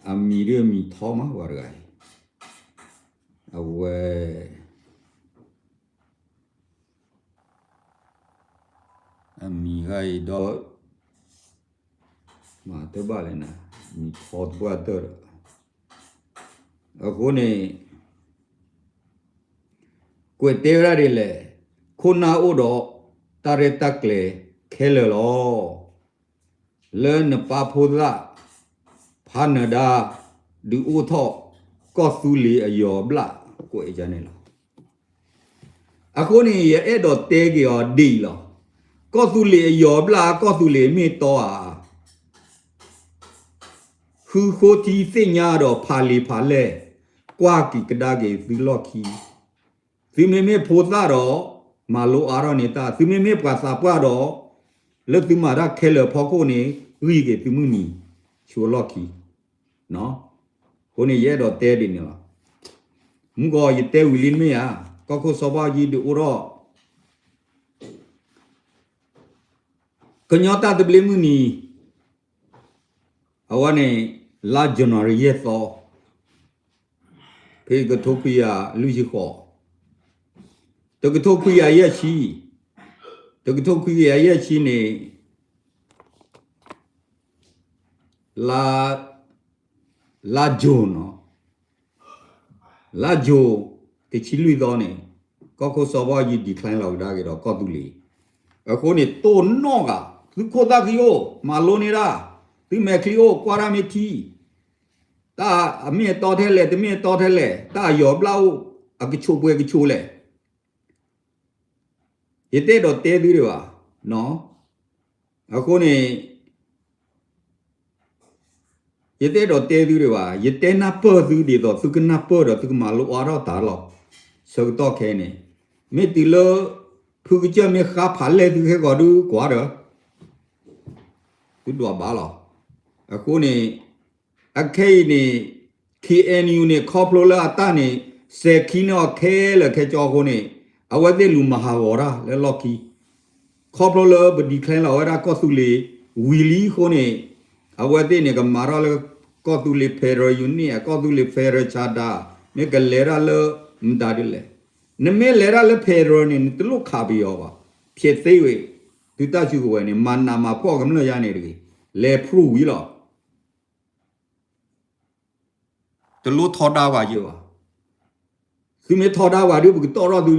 အမံၤဒ်အမံၤထီမး ပှၤတဂၤအံၤ, အဝဲ အမံၤဂၤအံၤဒီး မၤတဘၣ်လဲၣ်နၤ, မံၤထီတပှၢ်တၢၢ်ဒီး, အဃိန့ၣ် ကွဲးတဲဝဲဒၣ်ဒ်လဲၣ်, ခိၣ်နၢ်အိၣ်ဒီး တၢ်ရဲၣ်တၢ်ကျဲၤခဲလၢာ်လီၤ. လၢနပၢ်ဖိသၣ် ဖးနၢၤဒါ ဒုးအိၣ်ထီၣ် ကီၢ်သူလ့ၤအယီၤဘျၣ်ကွဲးယၤန့ၣ်လီၤ. အဃိန့ၣ် ယအဲၣ်ဒိးတဲက့ၤအီၤဒ်အံၤလီၤ. ကီၢ်သူလ့ၤအယီၤဘျၣ် ကီၢ်သူလ့ၤမ့ၢ်တီဧါ, ဃုဃိထံသ့ၣ်ညါဒီးဖးလံာ်ဖးလဲၢ်, ကွၢ်က့ၤကဒါက့ၤသုလီၢ်ခံ, သုမ့မ့ၢ်ဖိသၣ်ဒီး မၤလိအါထီၣ်န့ၢ်တၢ်, သုမ့မ့ၢ်ပှၤသးပှၢ်ဒီး လၢသုမၤတၢ်ခဲလၢာ်ဖီခိၣ်န့ၣ် ဂံၢ်က့ၤသုမုၢ်နံၤ ဆူအလီၢ်ခံ, အဃိန့ၣ် ယအဲၣ်ဒိးတဲဒ်န့ၣ်လီၤ. မုၢ်ဂီၤယတဲဝံၤလံမ့ၢ်ဧါ, ကီၢ်ခိၣ်စီၤဘၣ်ယံၤဒုးအိၣ်ထီၣ် ကညီတၢ်သဘျ့မုၢ်နံၤ, အဝဲန့ၣ် လါ January ယဲၢ်သီ, ဖဲကထိခွံကယၤလွံၢ်ဆံဃိး, တကထိခွံကယၤယဲၢ်ဆံ, တကထိခွံကယၤယဲၢ်ဆံန့ၣ် လါ လါ June နီၤ, လါ June တဆံလွံၢ်သီန့ၣ် ကီၢ်ခိၣ်စီၤဘၣ်ယံၤ decline လီၤကဒါက့ၤဒီးကီၢ်သူလ့ၤ, အဃိန့ၣ် တိၢ်နီၣ်ဂၤ သုခိၣ်သၣ်ခံအိၣ် မၤလိန့ၢ်ဒၣ်, သုမဲာ်ချံအိၣ် ကွၢ်တၢ်မ့ၢ်ထံ, တၢ်အမ့ၢ်အတီထဲလဲၣ် တမ့ၢ်အတီထဲလဲၣ် တၢ်အယီၤဘျၣ်အိၣ် အကဆိးပှဲၤကဆိးလဲၣ် ယတအဲၣ်ဒိးတဲသုဒံးဘၣ်, အဃိန့ၣ် ယတအဲၣ်ဒိးတဲသုဒံးဘၣ်, ယတဲနၢ်ပၢၢ်သုဒ်သိး သုကနၢ်ပၢၢ်ဒီးသုကမၤလိအါထီၣ်တၢ်လီၤ. ဆၢကတီၢ်ခဲအံၤန့ၣ် မ့ၢ်တုၤလၢ ဖုကစၢၢ်မ့ၢ်ဃါဖးလဲၢ်သုခဲကိာ်ဒုးကွၢ်ဒီး သုဒွးဘၣ်လီၤ. အဃိန့ၣ် အခဲအံၤန့ၣ် K N U န့ၣ် ခီဖျိလၢအတၢ်န့ၣ် စဲၤခံန့ၢ်အီၤခဲလၢာ်ခဲဆ့အဃိန့ၣ် အဝဲသ့ၣ်လူၤမၤဟးဂီၤတၢ်လၢလီၢ်ခံ, ခီဖျိလၢပ decline လီၤဝဲဒၣ်ကီၢ်သူလ့ၤဝံၤလံအဃိန့ၣ် အဝဲသ့ၣ်န့ၣ် ကမၤထီၣ်လၢကီၢ်သူလ့ၤ federal unit အကီၢ်သူလ့ၤ federal charter မ့ၢ်ကလဲၤတၢ်လၢမတၤဒ်လဲၣ်. နမ့ၢ်လဲၤတၢ်လၢ federal န့ၣ် နတလိၣ်ခးပယီၤဘၣ်, ဖျဲးသ့ဝဲ, သုတၢ်စုကဝဲၤန့ၣ် မၤနးမၤဖှီၣ်ကမျၢၢ်ယါန့ၣ်တဂ့ၤ, လဲၤ prove ဝံၤလီၤ. တလိၣ်ထီဒါဝဲယဲဘၣ်. သုမ့ၢ်ထီဒါဝဲဒုး ပကတီၢ်ထီၣ်သု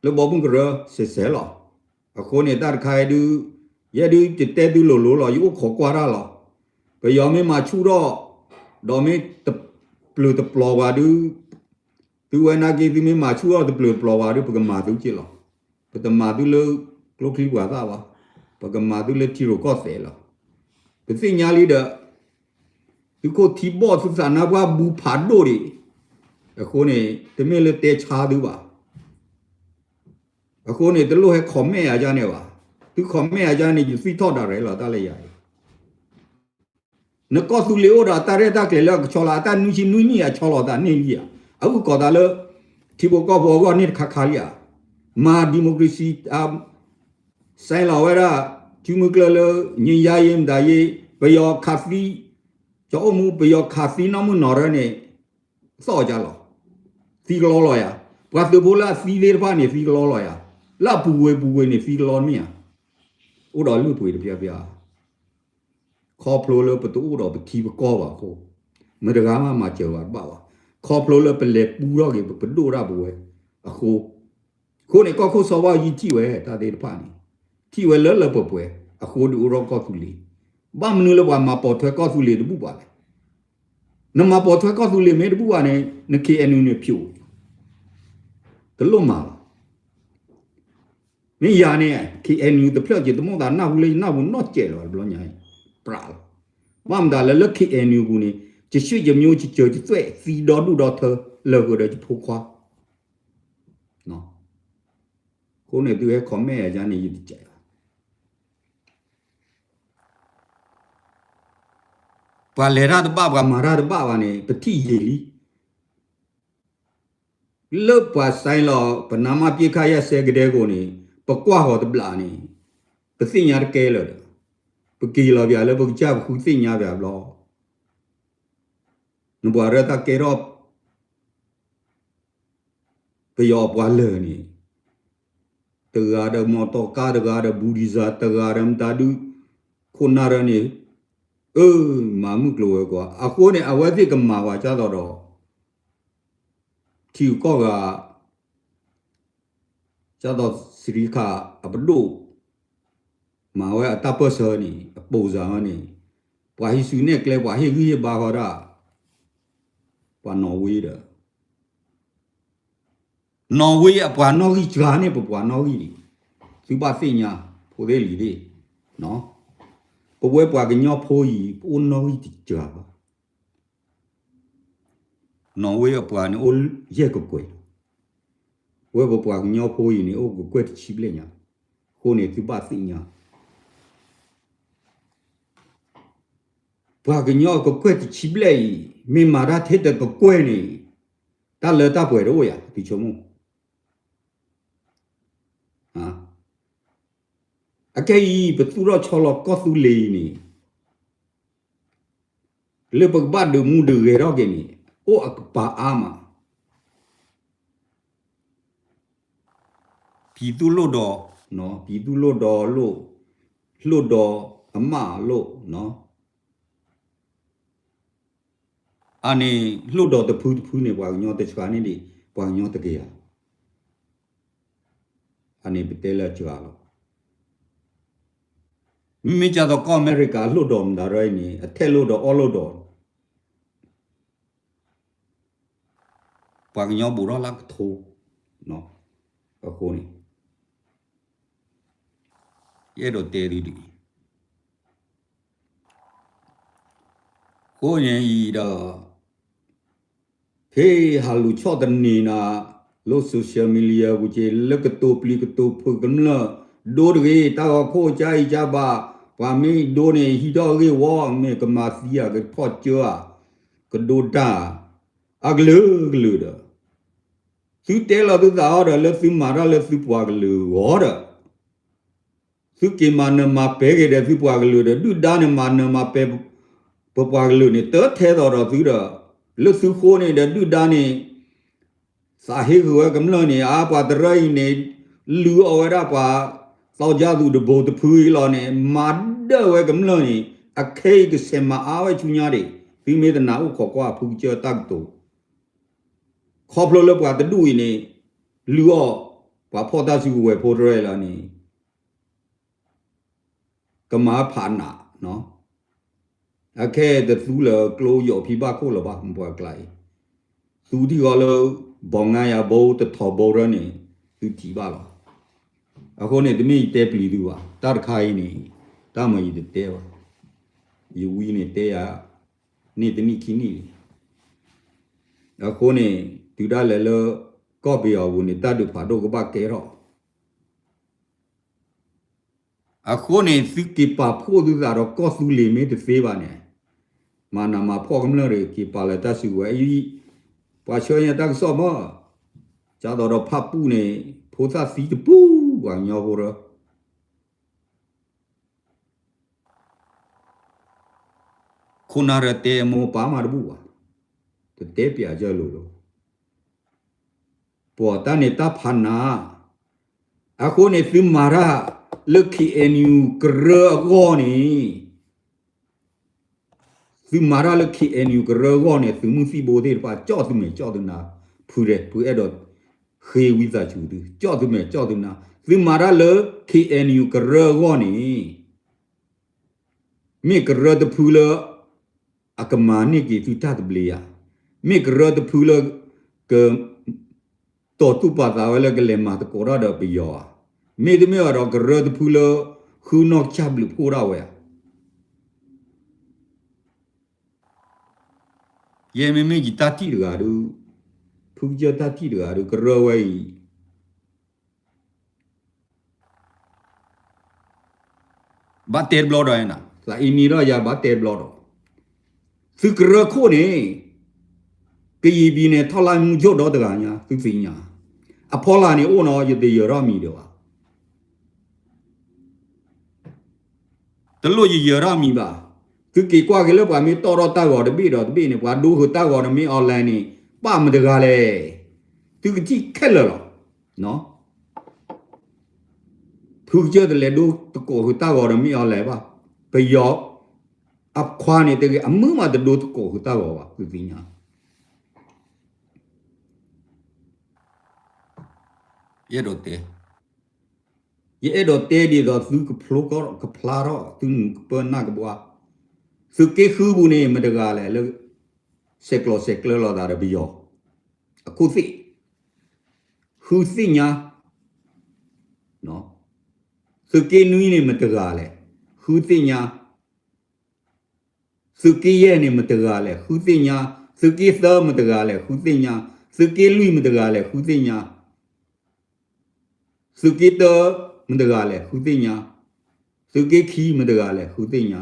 လၢဘီမုၢ်ကရၢစဲးစဲးလီၤ. အဃိန့ၣ် တၢ်တခါအံၤဒုး ယဲဒုးယတဲသုလိၤလိၤလီၤ, ယအိၣ်ခိးကွၢ်တၢ်လီၤ. ပယီၤမ့ၢ်မၤဆူၣ်ထီၣ် ဒီးမ့ၢ်တပျုာ်တပျီၤဝဲဒုး သုဝဲနာ်က့ သုမ့ၢ်မၤဆူၣ်ထီၣ်တပျုာ်တပျီၤဝဲဒုး ပကမၤသုက့လီၤ. ပတမၤသုလၢကျိချံပှၤသၣ်ဘၣ်, ပကမၤသုလၢထံရူၢ်ကီၢ်သဲးလီၤ. ပသ့ၣ်ညါလံဒီး သုခိၣ်ထံဘီၣ်သုသးနါပှၢ်ဘူးဖးဒိၣ်ဒံး, အဃိန့ၣ် တမ့ၢ်လၢတဲဆါသုဘၣ်. အဃိန့ၣ် တလိၣ်ဟဲ comment ယၤန့ၣ်ဘၣ်. သု comment ယၤန့ၣ် ယသံထီၣ်ဒၣ်ရဲၣ်လီၤ တၢ်လၢယၤအံၤ နကီၢ်သူလ့ၤအိၣ်ဒီးအတၢ်ရဲၣ်တၢ်ကျဲၤလၢအကဆီလီၤ အတၢ်နွံဆံနွံနံၣ်အဆီလီၤသးန့ၣ်လံဧါ. အဂုၤကီၢ်သးလၢ ထံဖိကီၢ်ဖိအဂီၢ်န့ၣ်တခါခါလံဧါ. မၤ democracy စဲးလီၤဝဲဒၣ် စုမုၢ်ကျၢၢ်လၢ ငြိမ်းချမ်းရေး မတၤရေး ပယီၤခးသံ ကၠီအိၣ်မူ ပယီၤခးသံနီၢ်မုၢ်နီၢ်ရၢန့ၣ် သီၣ်ကၢ်လီၤ. သံကလီလီၤယၤ. ပှၤသုးဖိလၢအသံသ့ၣ်တဖၣ်န့ၣ် သံကလီလီၤယၤ. လၢအပူၤကွံာ်ပူၤကွံာ်န့ၣ် သံကလီတမ့ၢ်ဧါ. အိၣ်ဒီးလုၢ်ပှ့ၤတပျၢ်ပျၢ် ခီဖျိလၢပတအိၣ်ဒီးပထံပကီၢ်ဘၣ်အဃိ, မတၤတဂၤမးမၤစၢၤပှၤတဘၣ်ဘၣ်. ခီဖျိလၢပလဲၤပူထီၣ်က့ၤ ပပဒိၣ်တၢ်ပဝဲအဃိ, အဃိန့ၣ် ကီၢ်ခိၣ်စီၤဘၣ်ယံၤထံၣ်ဝဲတၢ်သ့ၣ်တဖၣ်န့ၣ်, ထံၣ်ဝဲလၢလၢပှဲၤပှဲၤအဃိ ဒုးအိၣ်ထီၣ်ကီၢ်သူလ့ၤ, ဘၣ်မနုၤလၢပှၤမၤပိာ်ထွဲကီၢ်သူလ့ၤတဘူၣ်ဘၣ်လဲၣ်. နမၤပိာ်ထွဲကီၢ်သူလ့ၤမ့ၢ်တဘူၣ်ဘၣ်န့ၣ် န K N U န့ၣ်ဖျိး, တလိၣ်မၤလီၤ. မ့ၢ်ယၤန့ၣ် K N U တဖျၢၣ်က့ၤ တမိၣ်သးနၢ်ဟူလၢယနၢ်ဟူနီၢ်စဲးလီၤ တဘျီညါအံၤ, ပြးလီၤ. ဘၣ်မတၤလဲၣ်လၢ K N U ပူၤန့ၣ် ယဆွေယမျိုး ယစၢၤယသွဲၣ် သံဒီဒူၣ်ဒီထၢ လၢာ်ဃုာ်ဒီးယဖိခွါ. အဃိန့ၣ်သုဟဲ comment ယၤန့ၣ် ယတကဲးဘၣ်. ပှၤလဲၤတၢ်တဘၣ် ပှၤမၤတၢ်တဘၣ်ဘၣ်န့ၣ် ပထံၣ်ယံာ်လံ. လၢပှၤ sign လီၤ ပနမ ပစ်ခတ်ရပ်စဲကဒဲကိးန့ၣ် ပကွၢ်ဃီၤတဘျီန့ၣ် ပသ့ၣ်ညါတကဲလၢာ်ဒီး ပက့ၤလီၤပၠးလၢပကစၢ်ပဃုသ့ၣ်ညါပၠးဘျီ နပှၤရၢတၢ်ကဲထီၣ် ပယီၤပှၤလၢာ်န့ၣ် တဂၤဒီး မော်တော်ကား တဂၤဒီး ဘူဒံဇာ တဂၤဒီး မတၤဒု ခိၣ်နၢ်ရၢန့ၣ် အၢ မၤမုၢ်ကျိၤဝဲၤကွာ် အဃိန့ၣ် အဝဲသ့ၣ်ကမၤဝဲကၢ်သိးဒီး ထံဂုၤကီၢ်ဂၤ ကၢ်သိးစရံခးအပဒိၣ် မၤဝဲအတၢ်ပၢၢ်ဆၢန့ၣ် အပိာ်စၢ်ဝဲန့ၣ် ပှၤဟံးစုနဲၣ်ကျဲ ပှၤဟ့ၣ်ဂံၢ်ဟ့ၣ်ဘါဃီဒၣ် ပှၤနီၣ်ဝ့ဒီး နီၣ်ဝ့အပှၤနီၣ်ဂံၢ်စှၤန့ၣ် ပပှၤနီၣ်ဂံၢ်န့ၣ် သုဘၣ်သ့ၣ်ညါ ဖိသ့ၣ်လံၤသ့ၣ် ပဝဲပှၤကညီဖိအံၤ ပအိၣ်နီၣ်ဂံၢ်တစှၤဘၣ်. နီၣ်ဝ့အပှၤန့ၣ်အိၣ်ယဲၢ်ကကွဲၢ်လီၤ. ဝဲပပှၤကညီဖိအံၤန့ၣ် အိၣ်ကကွဲၢ်တဆံဘျဲၣ်ညါ, အဃိန့ၣ်သုဘၣ်သ့ၣ်ညါ ပှၤကညီအကကွဲၢ်တဆံဘျဲၣ်အံၤ မ့ၢ်မၤတၢ်ထဲတကကွဲၢ်န့ၣ် တၢ်လၢတၢ်ပှဲၤတအိၣ်ယၤ သုဆိကမိၣ်. အခဲအံၤ ပသူၣ်ထီၣ်ဆီလီၤကီၢ်သူလ့ၤအံၤန့ၣ် လၢပကဘၣ်ဒုးမူဒုးဂဲၤထီၣ်က့ၤန့ၣ် အိၣ်အကပၤအါမး. ပြည်သူ့လွှတ်တော်, ပြည်သူ့လွှတ်တော်လို့, လွှတ်တော်အမတ်လို့, အန့ၣ် လွှတ်တော်တဖုတဖုန့ၣ် ပှၤကညီတစှၤန့ၣ်ဒံး ပှၤကညီတကယၤ အန့ၣ်ပတဲလၢစှၤလီၤ. မ့မ့ၢ်ကၢ်သိးကီၢ်အမဲရကၤ လွှတ်တော်မတၤရၢအံၤန့ၣ် အထက်လွှတ်တော် အောက်လွှတ်တော် ပှၤကညီဘူးထီၣ်လၢကထိ အဃိန့ၣ် ယအဲၣ်ဒိးတဲသုဒ်အံၤ အဃိန့ၣ်အံၤဒီး ဖဲဟးလူၤဆီၣ်သနံးနၤ လၢ social media ပူၤက့ၤ လၢကတိၤပျံၤကတိၤဖုးကမျၢၢ် ဒိတဂ့ၤ တၢ်ဂီၤခိၣ်ကၢအံၤကၢဘၣ် ပှၤမ့ၢ်ဒိန့ၣ် ဟံးထီၣ်ဂ့ၢ်ဝီ မ့ၢ်ကမၤသံဧါ ကဖီၣ်ကၢဧါ ကဒိတၢ် အကလုာ်ကလုာ်ဒီး သုတဲလီၤသုသးအီၤဒီး လၢသုမၤတၢ်လၢသုပှၤကလုာ်အဂီၢ်ဒီး သုက့ၤမၤနၢၤမၤပဲာ်က့ၤဒီးသုပှၤကလုာ်ဒီး ဒုၣ်ဒါန့ၣ်မၤနၢၤမၤပဲာ် ပပှၤကလုာ်န့ၣ် တထဲသိးဒီးသုဒီး လၢသုဃိန့ၣ်ဒီး ဒုၣ်ဒါန့ၣ် သးဟ့ဂုာ်ဝဲကမျၢၢ်န့ၣ် အါပှၤတရၢအံၤန့ၣ် လုၢ်အီၣ်ဝဲဒၣ်ပှၤ သီကၠၢ်သူၣ်တဘိတဖုအံၤလီၤန့ၣ် မၤဒၢၣ်ဝဲကမျၢၢ်န့ၣ် အခဲအံၤကဆဲးမၤအါဝဲဆူညါဒံး သုမ့ၢ်တနာ်အိၣ်ခိးကွၢ်ဖုကစၢၢ်တၢ်ကတိၤ ခီဖျိလၢပှၤတဒူၣ်အံၤန့ၣ် လုၢ်အီၣ်ပှၤဖီၣ်တၢ်စုကဝဲၤဖိတရၢအံၤလီၤန့ၣ် ကမၤဖးနး အခဲတသူလၢကျိယီၤဖံဘၣ်ခိၣ်လၢၤဘၣ် မ့ၢ်ပှၤကျါအံၤ သူထံၣ်ဃီလၢ ဘီငါယၤဘိတထီဘိရၢန့ၣ် သုထံၣ်ဘၣ်လီၤ. အဃိန့ၣ် တမ့ၢ်ယတဲပျံၤသုဘၣ် တၢ်တခါအံၤန့ၣ် တၢ်မၤယတတဲဘၣ် ယဝံၤန့ၣ်တဲယၤ န့ၢ်တနံၣ်ခံနံၣ်လံ အဃိန့ၣ် တုၤဒၣ်လဲာ်လၢ ကီၢ်ပယီၤပူၤန့ၣ် တၢ်ဒုးဖးဒိၣ်ကဘၣ်ကဲထီၣ် အဃိန့ၣ် သုက့ၤပာ်ဖှိၣ်သုသးဒီးကီၢ်သူလ့ၤမ့ၢ်တသ့ဘၣ်န့ၣ် မၤနးမၤဖှီၣ်ကမျၢၢ်ရ့ၣ် က့ၤပာ်လၢတၢ်စုကဝဲၤအံၤ ပှၤဆှၢညါတၢ်ကစီၣ်မး ကၢ်သိးဒီးဖၣ်ပူၣ်န့ၣ် ဖိသၣ်သံတပူၤ ပှၤကညီဖိရၢ ခိၣ်နၢ်ရၢတဲမိၢ်ပၢ်မးတဘူၣ်ဘၣ် တတဲပျးကၢလိၤလီၤ ပှၤတၢ်န့ၣ်တၢ်ဖးနး အဃိန့ၣ်သုမၤတၢ်လၢ K N U ကရၢအဂီၢ်န့ၣ် သုမၤတၢ်လၢ K N U ကရၢအဂီၢ်န့ၣ် သုးမုၢ်သံၣ်ဘိသ့ၣ်တဖၣ် ကၠီၣ်သုမဲာ်ကၠီၣ်သုနါ ဖုဒဲး ဖုအဲၣ်ဒိးဃ့ဝံသးစူၤသု ကၠီၣ်သုမဲာ်ကၠီၣ်သုနါ သုမၤတၢ်လၢ K N U ကရၢအဂီၢ်န့ၣ် မ့ၢ်ကရၢတဖုလၢ အကမၤန့ၢ်က့ၤသုတၢ်သဘျ့ဧါ, မ့ၢ်ကရၢတဖုလၢ က တီၢ်တူၢ်ပာ်သးဝဲလၢကလဲၤမၤသကိးတၢ်ဒီးပယီၤဧါ, မ့တမ့ၢ်ဘၣ်ဒီးကရၢတဖုလၢ ဃုနီၢ်ကစၢ်ဘျုးဖှိၣ်ဒၣ်ဝဲဧါ. ယဲမ့မ့ၢ်ယတၢ်ထံၣ်တဂၤဒုး, ဖုကစၢၢ်တၢ်ထံၣ်တဂၤဒုး ကရၢဝဲအံၤ ဘၣ်တဲတဘျီဒီးနၤ, သးအံၤမံၤဒီးယၤဘၣ်တဲတဘျီဒီး, သုကရၢခိၣ်န့ၣ် ကယံာ်ဘံၤန့ၣ် ထီၣ်လါမူကၠိၣ်ဒီတဂၤညါ သုသ့ၣ်ညါ, အဖီလာ်န့ၣ်အိၣ်နီၤ ယတယၢၤထီၣ်မံၤဒီးဘၣ် တလိၣ်ယယၢၤထီၣ်မံၤဘၣ်. သုက့ၤကွၢ်က့ၤလၢပှၤမ့ၢ်တီၣ်ထီၣ်တၢ်ဂီၤတဘ့ၣ်ဒီးတဘ့ၣ်န့ၣ် ပှၤဒိဃုာ်တၢ်ဂီၤဒီးမ့ၢ် online န့ၣ် ပၣ်မတဂၤလဲၣ်. သုကထံၣ်ခဲလၢာ်လီၤ. ဖုကစၢၢ်တလဲၤဒိသကိးဃုာ်တၢ်ဂီၤဒီးမ့ၢ် online ဘၣ်. ပယီၤအခွါန့ၣ်တဂ့ၤ အမုၢ်မးတဒိသကိးဃုာ်တၢ်ဂီၤဘၣ် သုသ့ၣ်ညါ ယအဲၣ်ဒိးတဲ, ယအဲၣ်ဒိးတဲဒ်သိးသုကဖျိကဖျါထီၣ် သုမုၢ်ကပၢနၢ်ကဘှါ, သုးက့ဃုပူၤန့ၣ် မတဂၤလဲၣ်လၢ ဆဲးကျိးဆဲးကျၢလိာ်သးဒီးပယီၤ အခိၣ်သ့ၣ်, ဃုသ့ၣ်ညါ, သုးက့နွံန့ၣ် မတဂၤလဲၣ်, ဃုသ့ၣ်ညါ သုးက့ယဲၢ်န့ၣ် မတဂၤလဲၣ် ဃုသ့ၣ်ညါ, သုးက့သၢ မတဂၤလဲၣ် ဃုသ့ၣ်ညါ, သုးက့လွံၢ် မတဂၤလဲၣ် ဃုသ့ၣ်ညါ, သုးက့တၢ မတဂၤလဲၣ် ဃုသ့ၣ်ညါ, သုးက့ခံ မတဂၤလဲၣ် ဃုသ့ၣ်ညါ,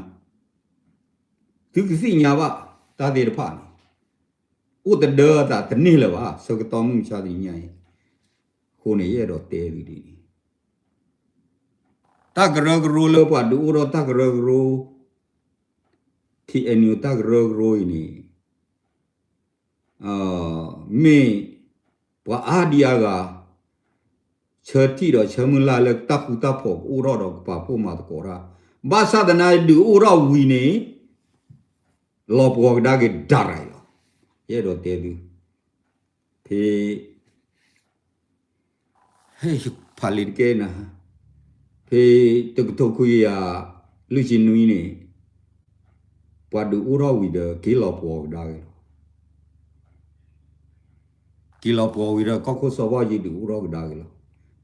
သုကသ့ၣ်ညါဘၣ် တၢ်သ့ၣ်တဖၣ်န့ၣ် အိၣ်တဒၢအသးတန့ၢ်လၢၤဘၣ် ဆၢကတီၢ်မုၢ်မဆါတနံၤညါအံၤ, အဃိန့ၣ် ယအဲၣ်ဒိးတဲသုဒ်န့ၣ် တၢ်ကရၢကရိလၢပှၤဒုးအိၣ်ထီၣ်တၢ်ကရၢကရိ, ထံၣ်အဲၣ်နံၤတၢ်ကရၢကရိအံၤန့ၣ်, မ့ၢ်ပှၤအါဒံအါဂၤ ဆၢထံၣ်ဒီးဆၢမုၢ်လၢ်လၢတၢ်ဃူတၢ်ဖိးကအိၣ်ထီၣ်ဒီးကပာ်ဖှိၣ်မၤသကိးတၢ်, ဘၣ်ဆၣ်သနာ်ဒုးအိၣ်ထီၣ်ဝံၤန့ၣ် လီၤပှီၤကဒါက့ၤဒၣ်ရၤအံၤလီၤ. ယအဲၣ်ဒိးတဲသု, ဖဲ ဟဲ ဖးလံာ်တကဲနၤ, ဖဲတကထိခွံကယၤ လွံၢ်ဆံနွံန့ၣ် ပှၤဒုးအိၣ်ထီၣ်ဝံၤဒီး က့ၤလီၤပှီၤကဒါက့ၤလီၤ. က့ၤလီၤပှီၤဝံၤဒီး ကီၢ်ခိၣ်စီၤဘၣ်ယံၤဒုးအိၣ်ထီၣ်ကဒါက့ၤလီၤ.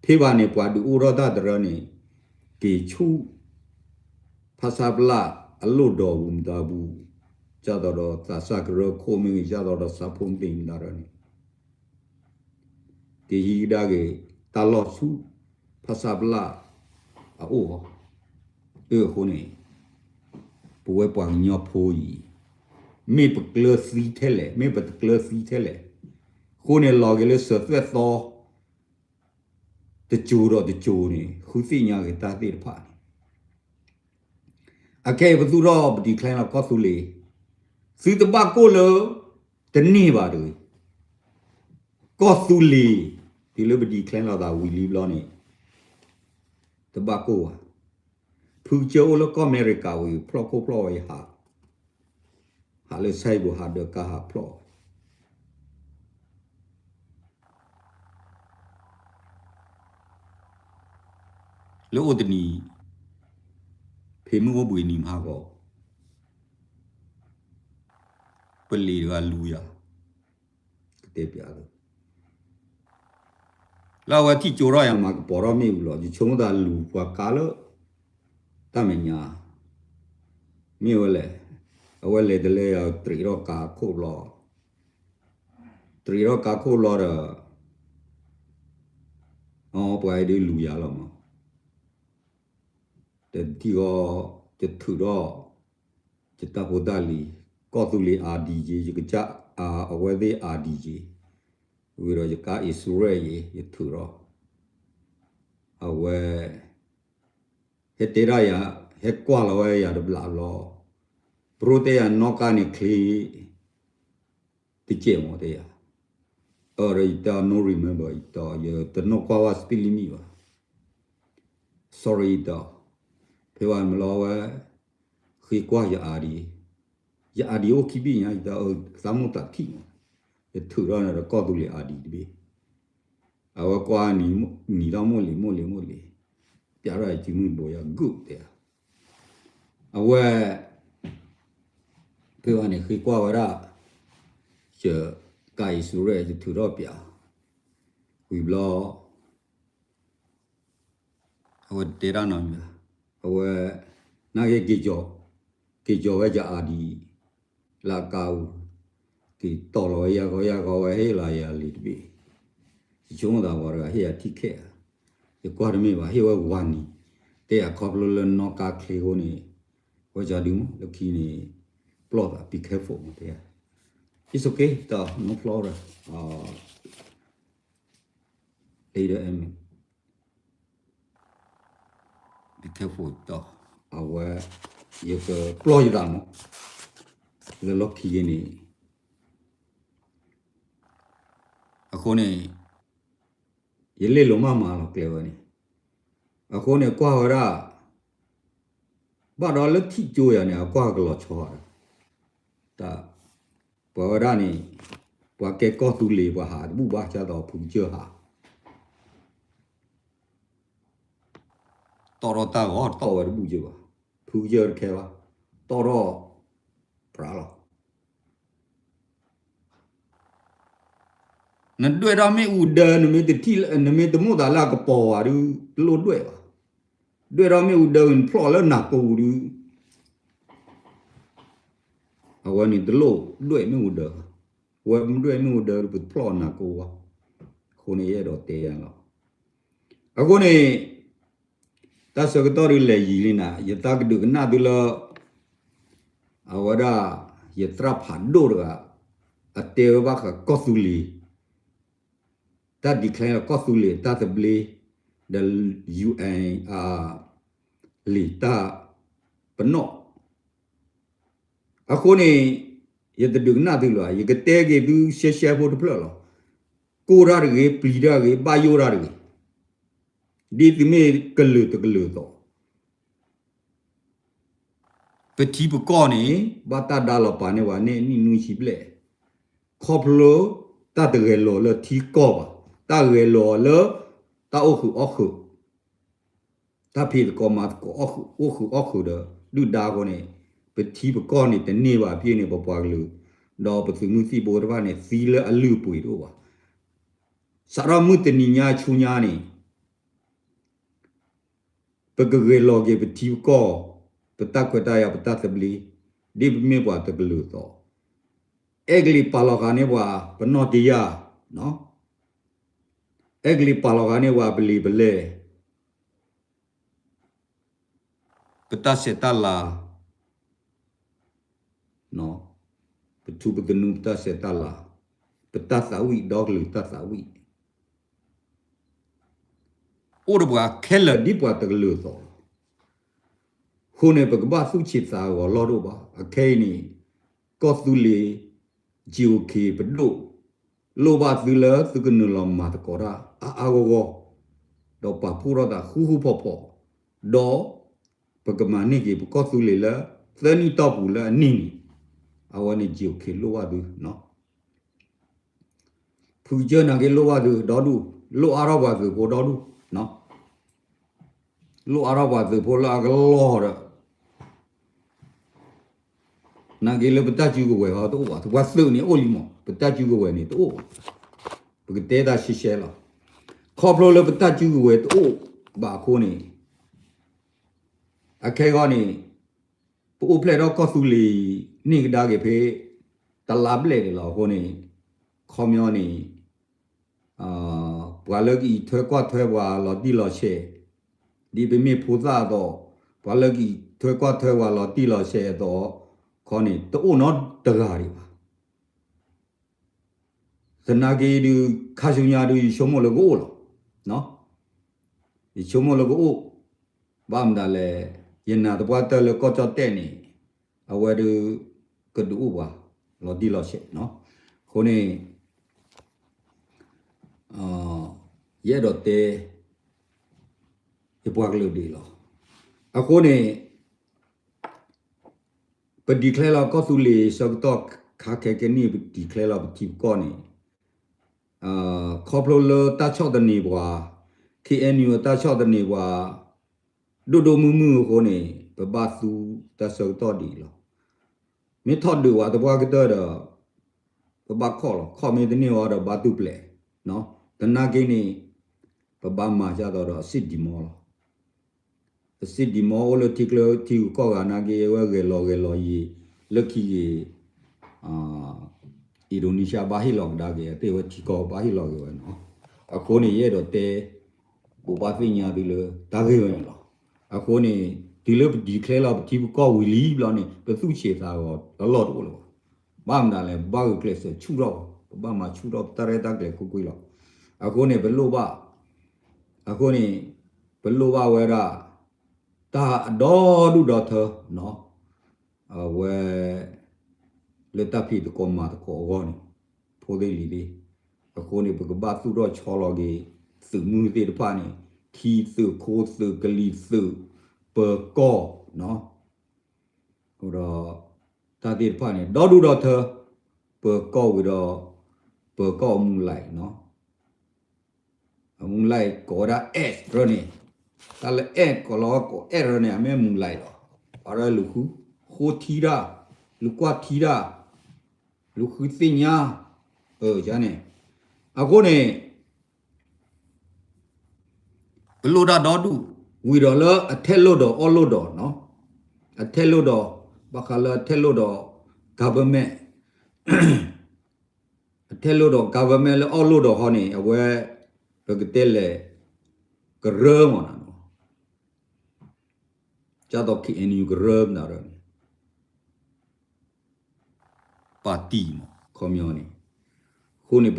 ဖဲဘၣ်န့ၣ် ပှၤဒုးအိၣ်ထီၣ်တၢ်တရၢန့ၣ် က့ၤဆူၣ် ဖဆပလ အလိၣ်ဒီးဂူၤမတၤပူၤ, ဒ်သိးဒီးသးစၢ်ကရၢခိၣ်မ့ၢ်ဂ့ၤ, ဒ်သိးဒီးဆၣ်ဖိမ့ၢ်ဂ့ၤမတၤတရၢန့ၣ် က့ၤဟံးကဒါက့ၤ တၢ်လီၢ်ဆူၣ် ဖဆပလ အအိၣ်အီၤ, အဃိန့ၣ် ပဝဲပှၤကညီဖိအံၤ မ့ၢ်ပကျၢၤသံထဲလဲၣ်, မ့ၢ်ပတကျၢၤသံထဲလဲၣ်, အဃိန့ၣ် လီၤက့ၤလၢစၢၤသွဲၣ်သီ တစိၤဒီးတစိၤန့ၣ် ဃုသ့ၣ်ညါက့ၤတၢ်သ့ၣ်တဖၣ်န့ၣ် အခဲအံၤပသူၣ်ထီၣ်ပ declare လီၤကီၢ်သူလ့ၤ, သုတဘၣ်ကိၢ်လၢ တန့ၢ်ဘၣ်တဂ့ၤ, ကီၢ်သူလ့ၤ တုၤလၢပ declare လီၤသးဝံၤလံဘျီန့ၣ် တဘၣ်ကိၢ်ဘၣ်, ဖုကစၢၢ်အိၣ်လၢကီၢ်အမဲရကၤဝံၤ ဖျီၣ်ခိၣ်ဖျီၣ်ဝဲယဟး ဟးလၢဆၣ်ဟံၣ်ပူၤဟးဒၢးကါဟးဖျီၣ် လၢအိၣ်တနံၤ ဖဲမုၢ်အိၣ်ဘှံးနံၤမဟါဂီၤ ပလံၤတဂၤလူၤယၤ ကတဲပျးလၢ လၢအဝဲထံၣ်ကၠိထီၣ်ယၤမး ကပီၤထီၣ်မ့ၣ်အူလီၤ ယဆိကမိၣ်သးလူၤပှၤကါလၢ တၢ်မဲာ်ညါ မ့ၢ်ဝဲလဲၣ်, အဝဲလဲၤတလဲယၤ တရံးထီၣ်ကါခိၣ်ဘျီ, တရံးထီၣ်ကါခိၣ်ဘျီဒီး အပှၤအံၤဒုးလူၤယၤလီၤမး, တထံၣ်ဃီ ယထုးထီၣ် ယတၢ်ဖိတၢ်လံၤ, ကီၢ်သူလ့ၤ ID က့ၤ, ယကစၢ်အဝဲသ့ၣ် ID က့ၤ, ဝံၤဒီးယကါ insurance အံၤ ယထုးထီၣ်, အဝဲ ဟဲတဲဒၣ်ယၤ, ဟဲကွၢ်လီၤဝဲယၤတဘျီဘျီ, ပရိတဲယၤနီၣ်ကါန့ၣ်ချ့ တကဲးမးတဲယၤ, အဒီးယတဲ no remember ယတဲ ယတနီၣ်ကွၢ်ဝဲ speed limit ဘၣ်, sorry ယတဲ, ဖဲဝဲမလီၤဝဲ ဃ့ကွၢ်ယ ID, ယ ID အိၣ်ခံဘ့ၣ်ညါ ယတဲ သးမိၣ်သးထံၣ်မး, ယထုးထီၣ်န့ၣ်ဒီးကီၢ်သူလ့ၤ ID တဘ့ၣ် အဝဲကွၢ်နံၤထီၣ်မိၢ်လံၤမိၢ်လံၤမိၢ်လံၤ, ပျးထီၣ်အစုမုၢ်ဘိယၤ good တဲ, အဝဲ ဖဲဝဲန့ၣ်ဃ့ကွၢ်ဝဲဒၣ် ယကါ insurance ယထုးထီၣ်ပျး, ဝံၤဘျီ အဝဲတဲတၢ်နီတမံၤဘၣ်, အဝဲ နာ်က့ က့ၤကီၤဝဲယ ID လၢအကါပူၤ, က့ၤတီၢ်လီၤဝဲယၢ်ဂီၤယၢ်ဂီၤဝဲ ဟ့ၣ်လီၤယၤလံာ်တဘ့ၣ်, ယဆိကမိၣ်သးပှၤတဂၤဟ့ၣ်ယၤထံၣ်ခဲဧါ, ယကွၢ်တမ့ၢ်ဘၣ် ဟ့ၣ်ဝဲဝၤနံၤ, တဲယၤခီဖျိလၢနီၣ်ကါချ့အဃိန့ၣ်, ဝဲကဒုမး လၢခံန့ၣ် ပျီၢ်သး be careful မးတဲယၤ, it's okay တီၢ် no problem, later, be careful တီၢ်, အဝဲ ယကပျီၢ်ယသးမး လၢလီၢ်ခံက့ၤန့ၣ်, အဃိန့ၣ် ယလ့ၣ်လိၤမးမးလီၤကျဲဝဲန့ၣ်, အဃိန့ၣ်ကွၢ်ဝဲဒၣ် ဘၣ်ဒီးလၢထံၣ်ကၠိယၤန့ၣ် အကွၢ်ကလီၤဆီဒီး, တၢ် ပှၤဝဲဒၣ်န့ၣ် ပှၤကဲကီၢ်သူလ့ၤပှၤဟးတဘူၣ်ဘၣ် ကၢ်သိးဖုကစၢၢ်ဟး တီၣ်ထီၣ်တၢ်ဂီၤတီၣ်ဝဲတဘူၣ်ကၢၢ်ဘၣ်, ဖုကစၢၢ်တခဲဘၣ်, တီၣ်ထီၣ် ပြးလီၤ နဒွဲၣ်ထီၣ်မ့ၣ်အူဒၢ နမ့ၢ်တထံၣ် နမ့ၢ်တမိၣ်သးလၢအကပီၤဝဲဒုး တလိၣ်ဒွဲၣ်ဘၣ်, ဒွဲၣ်ထီၣ်မ့ၣ်အူဒၢနဖျီၣ်လၢနၢ်ကိၢ်ပူၤဒုး အဝဲန့ၣ်တလိၣ်ဒွဲၣ်မ့ၣ်အူဒၢဘၣ်, ဝဲမ့ၢ်ဒွဲၣ်မ့ၣ်အူဒၢဒုး ပဖျီၣ်နၢ်ကိၢ်ဘၣ်, အဃိန့ၣ် ယအဲၣ်ဒိးတဲယၤလီၤ. အဃိန့ၣ် တၢ်ဆၢကတီၢ်ဒုးလဲၤယံၤလံနၤ ယသးကဒုးကနၣ်သုလၢ အဝဲဒၣ် ယသရၣ်ဖးဒိၣ်တဂၤ အတဲဝဲဘၣ်ဃးကီၢ်သူလ့ၤ တၢ် declare ကီၢ်သူလ့ၤတၢ်သဘျ့ ဒီး ယူၣ်အဲၣ် လံာ်တၢ်ပနီၣ် အဃိန့ၣ် ယတဒုးကနၣ်သုလၢၤဘၣ် ယကတဲက့ၤသုရှဲရှဲဖိတဖျၢၣ်လီၤ. ကိၢ်တၢ်တဂ့ၤ ပျံၤတၢ်တဂ့ၤ ဘၣ်ယိၣ်တၢ်တဂ့ၤ, ဒ်သုမ့ၢ်ကလုာ်တကလုာ်အသိး ပထံပကီၢ်န့ၣ် ဘၣ်တၢ်ဒါလီၤပာ်န့ၢ်ပှၤန့ၣ် နံၣ်နွံဆံဘျဲၣ်, ခီဖျိတၢ်တဂဲၤလိာ်လၢထံကီၢ်ဘၣ်, တၢ်ဂဲၤလိာ်လၢ တၢ်အိၣ်ဃုာ်အီၣ်ဃုာ် တၢ်ဖံးသကိးမၤသကိး အိၣ်ဃုာ်အီၣ်ဃုာ်ဒီး ဒုၣ်ဒါအဃိန့ၣ် ပထံပကီၢ်န့ၣ် တန့ၢ်ဘၣ်အပြ့ၣ်န့ၣ် ပပှၤကလုာ် ဒီးပသုးမုၢ်သံၣ်ဘိတဖၣ်န့ၣ် သံလၢအလုၢ်အပှ့ၤတအိၣ်ဘၣ်. စးထီၣ်မုၢ်တနံၤညါဆူညါန့ၣ် ပကဂဲၤလီၤက့ၤပထံပကီၢ်, ပတၢ်ခွဲးတၢ်ယာ် ပတၢ်သဘျ့, ဒ်ပမ့ၢ်ပှၤတကလုာ်အသိး, အဲကလံးပာ်လီၤဃာ်န့ၢ်ပှၤ ပနီၢ်တယၢ်, အဲကလံးပာ်လီၤဃာ်န့ၢ်ပှၤ ပလံာ်ပလဲၢ်, ပတၢ်ဆဲးတၢ်လၤ ပထူပသနူ ပတၢ်ဆဲးတၢ်လၤ, ပတၢ်သးဝံၣ် ဒီကလုာ်တၢ်သးဝံၣ် အိၣ်ဒီးပှၤခဲလၢာ်ဒ်ပှၤတကလုာ်အသိးလီၤ. အဃိန့ၣ် ပကဘၣ်သူၣ်ဆံးသးဂီၤလီၢ်တအိၣ်ဘၣ်. အခဲအံၤန့ၣ် ကီၢ်သူလ့ၤ ကၠံၣ်အိၣ်ခ့ ပဒိၣ် လိၣ်ဘၣ်သုလၢသုကနုာ်လီၤမၤသကိးတၢ်အါအါဂီၢ်ဂီၢ်, ဒီးပာ်ဖှိၣ်ထီၣ်သးဃူဃူဖိးဖိး, ဒီးပကမၤန့ၢ်က့ၤပကီၢ်သူလ့ၤလၢ သၢနံၣ်တီၢ်ပူၤလၢအနံၣ်န့ၣ်, အဝဲန့ၣ် ကၠံၣ်အိၣ်ခ့လိၣ်ဘၣ်သု ဖုကစၢၢ်နာ်က့လိၣ်ဘၣ်သုဒီဒူၣ်, လိၣ်အါထီၣ်ပှၤသုးဖိဒီဒူၣ်, လိၣ်အါထီၣ်ပှၤသုးဖိလၢအကလီၢ်ဒီး နာ်က့လၢပတၢ်စုကဝဲၤဟီတအိၣ်ဘၣ်, ပှၤသုးန့ၣ်အိၣ်လံမး, ပတၢ်စုကဝဲၤန့ၣ်တအိၣ်ဘၣ်. ပကတဲတၢ်ရှဲရှဲလီၤ. ခီဖျိလၢပတၢ်စုကဝဲၤတအိၣ်ဘၣ်အဃိန့ၣ် အခဲအံၤန့ၣ် ပအိၣ်ဖျဲၣ်ထီၣ်ကီၢ်သူလ့ၤန့ၣ်ကဒါက့ၤဖဲ တလါဘျဲၣ်န့ၣ်လီၤ. အဃိန့ၣ် ခီပညီန့ၣ် ပှၤလၢကအံးထွဲကွၢ်ထွဲပှၤလီၤတံၢ်လီၤဆဲး, ဒ်ပမ့ၢ်ဖိသၣ်အသိး, ပှၤလၢကအံးထွဲကွၢ်ထွဲပှၤလီၤတံၢ်လီၤဆဲးအသိး, ခီန့ၣ် တအိၣ်နီတဂၤဒံးဘၣ်. သနာ်က့ဒုး ခါဆူညါဒုး ယဆိကမိၣ်လၢကအိၣ်လီၤ. ယဆိကမိၣ်လၢကအိၣ်, ဘၣ်မတၤလဲၣ်, ယနာ်သပှၢ်တၢၢ်လၢကီၢ်ကၠီၣ်တဲၣ်န့ၣ် အဝဲဒုး ကဒုးအိၣ်ပှၤ လီၤတံၢ်လီၤဆဲးနီၤ. အဃိန့ၣ် ယအဲၣ်ဒိးတဲ ယပှၤကလုာ်ဒ်အံၤလီၤ. အဃိန့ၣ် ပ declare လီၤကီၢ်သူလ့ၤဆၢကတီၢ် ခါခဲကနံၣ် ပ declare လီၤပထံပကီၢ်န့ၣ် ခီဖျိလၢတၢ်ဆီၣ်သနံးပှၤ ခ့ၣ်အဲၣ်ယူၣ် အတၢ်ဆီၣ်သနံးပှၤ ဒိၣ်ဒိၣ်မုၢ်မုၢ်အဃိန့ၣ် ပဘၣ်သူတၢ်ဆၢကတီၢ်ဒ်အံၤလီၤ. မ့ၢ်ထီၣ်ဒုးဝဲသပှၢ်ကတၢၢ်ဒီး ပဘၣ်ခီၣ်လီၤ. ခီၣ်မ့ၢ်တန့ၢ်ဝဲဒီးဘၣ်တူၢ်ပျဲး, သနာ်က့န့ၣ် ပဘၣ်မၤဒ်သိးဒီးအစ့ၣ်ဒံမီလီၤ. အစ့ၣ်ဒံမီအိၣ်လၢထံကျၢထံဂုၤကီၢ်ဂၤနာ်က့ အဝဲဂဲၤလီၤဂဲၤလီၤယံာ်လၢခံဂ့ၤ အ အံၣ်ဒိၣ်နံၣ်ၡါဘၣ်ဟ့ၣ်လီၤကဒါက့ၤ အသ့ၣ်ဝဲထံကီၢ်ဘၣ်ဟ့ၣ်လီၤက့ၤဝဲနီၤ. အဃိန့ၣ် ယအဲၣ်ဒိးတဲ ဘိးဘၣ်သ့ၣ်ညါသုလၢတၢ်ဂ့ၢ်ဝဲန့ၣ်လီၤ. အဃိန့ၣ် တုၤလၢပ declare လီၤပထံပကီၢ်ဝံၤလံဘျီန့ၣ် ပသူၣ်ဆံးသးဂီၤအလီၢ်တအိၣ်လၢၤဘၣ်. ဘၣ်မနုၤလဲၣ် ပဘၣ်ဂုာ်ကျဲးစၢးဆူၣ်ထီၣ်, ပဘၣ်မၤဆူၣ်ထီၣ်ပတၢ်ရဲၣ်တၢ်ကျဲၤကွ့ၢ်ကွ့ၢ်လီၤ. အဃိန့ၣ် ပလိၣ်ဘၣ်, အဃိန့ၣ် ပလိၣ်ဘၣ်ဝဲဒၣ် တၢ်အဒီဒူၣ်ဒီထၢ အဝဲ လၢတၢ်ဖံးသကိးမၤသကိးအဂီၢ်န့ၣ် ဖိသ့ၣ်လံၤသ့ၣ်, အဃိန့ၣ် ပကဘၣ်သူၣ်ထီၣ်ဆီလီၤက့ၤ သုးမုၢ်သ့ၣ်တဖၣ်န့ၣ် ထံသုးခိၣ်သုးကလံၤသုး ပၢၤကီၢ် ဒီး တၢ်သ့ၣ်တဖၣ်န့ၣ် ဒီဒူၣ်ဒီထၢ ပၢၤကီၢ်ဝံၤဒီး ပၢၤကီၢ်အမူလၢ်နီၤ. အမူလၢ်ကိးဝဲဒၣ် act ရၢန့ၣ်, တၢ်လၢ act ကိးလီၤကိး act ရၢန့ၣ် အမ့ၢ်မူလၢ်လီၤ. ပှၤရၢလူၤဃုဃိထံတၢ်, လူၤကွၢ်ထံတၢ်, လူၤဃုသ့ၣ်ညါ, န့ၣ်, အဃိန့ၣ် ပလိၣ်တၢ်ဒီဒူၣ် ဝံၤဒီးလၢအထဲးလိၣ်ဒီးအီၣ်လိၣ်ဒီးနီၤ, အထဲးလိၣ်ဒီး, ဘၣ်ဃးလၢအထဲးလိၣ်ဒီး government, အထဲးလိၣ်ဒီး government လၢအီၣ်လိၣ်ဒီးဟီန့ၣ် အဝဲ ပကတဲလဲၣ် ကရၢမးနီၤ, ကၢ်သိး KNU ကရၢမးနီၤ ပၣ်တံၣ်မး ခီပညီန့ၣ်, အဃိန့ၣ်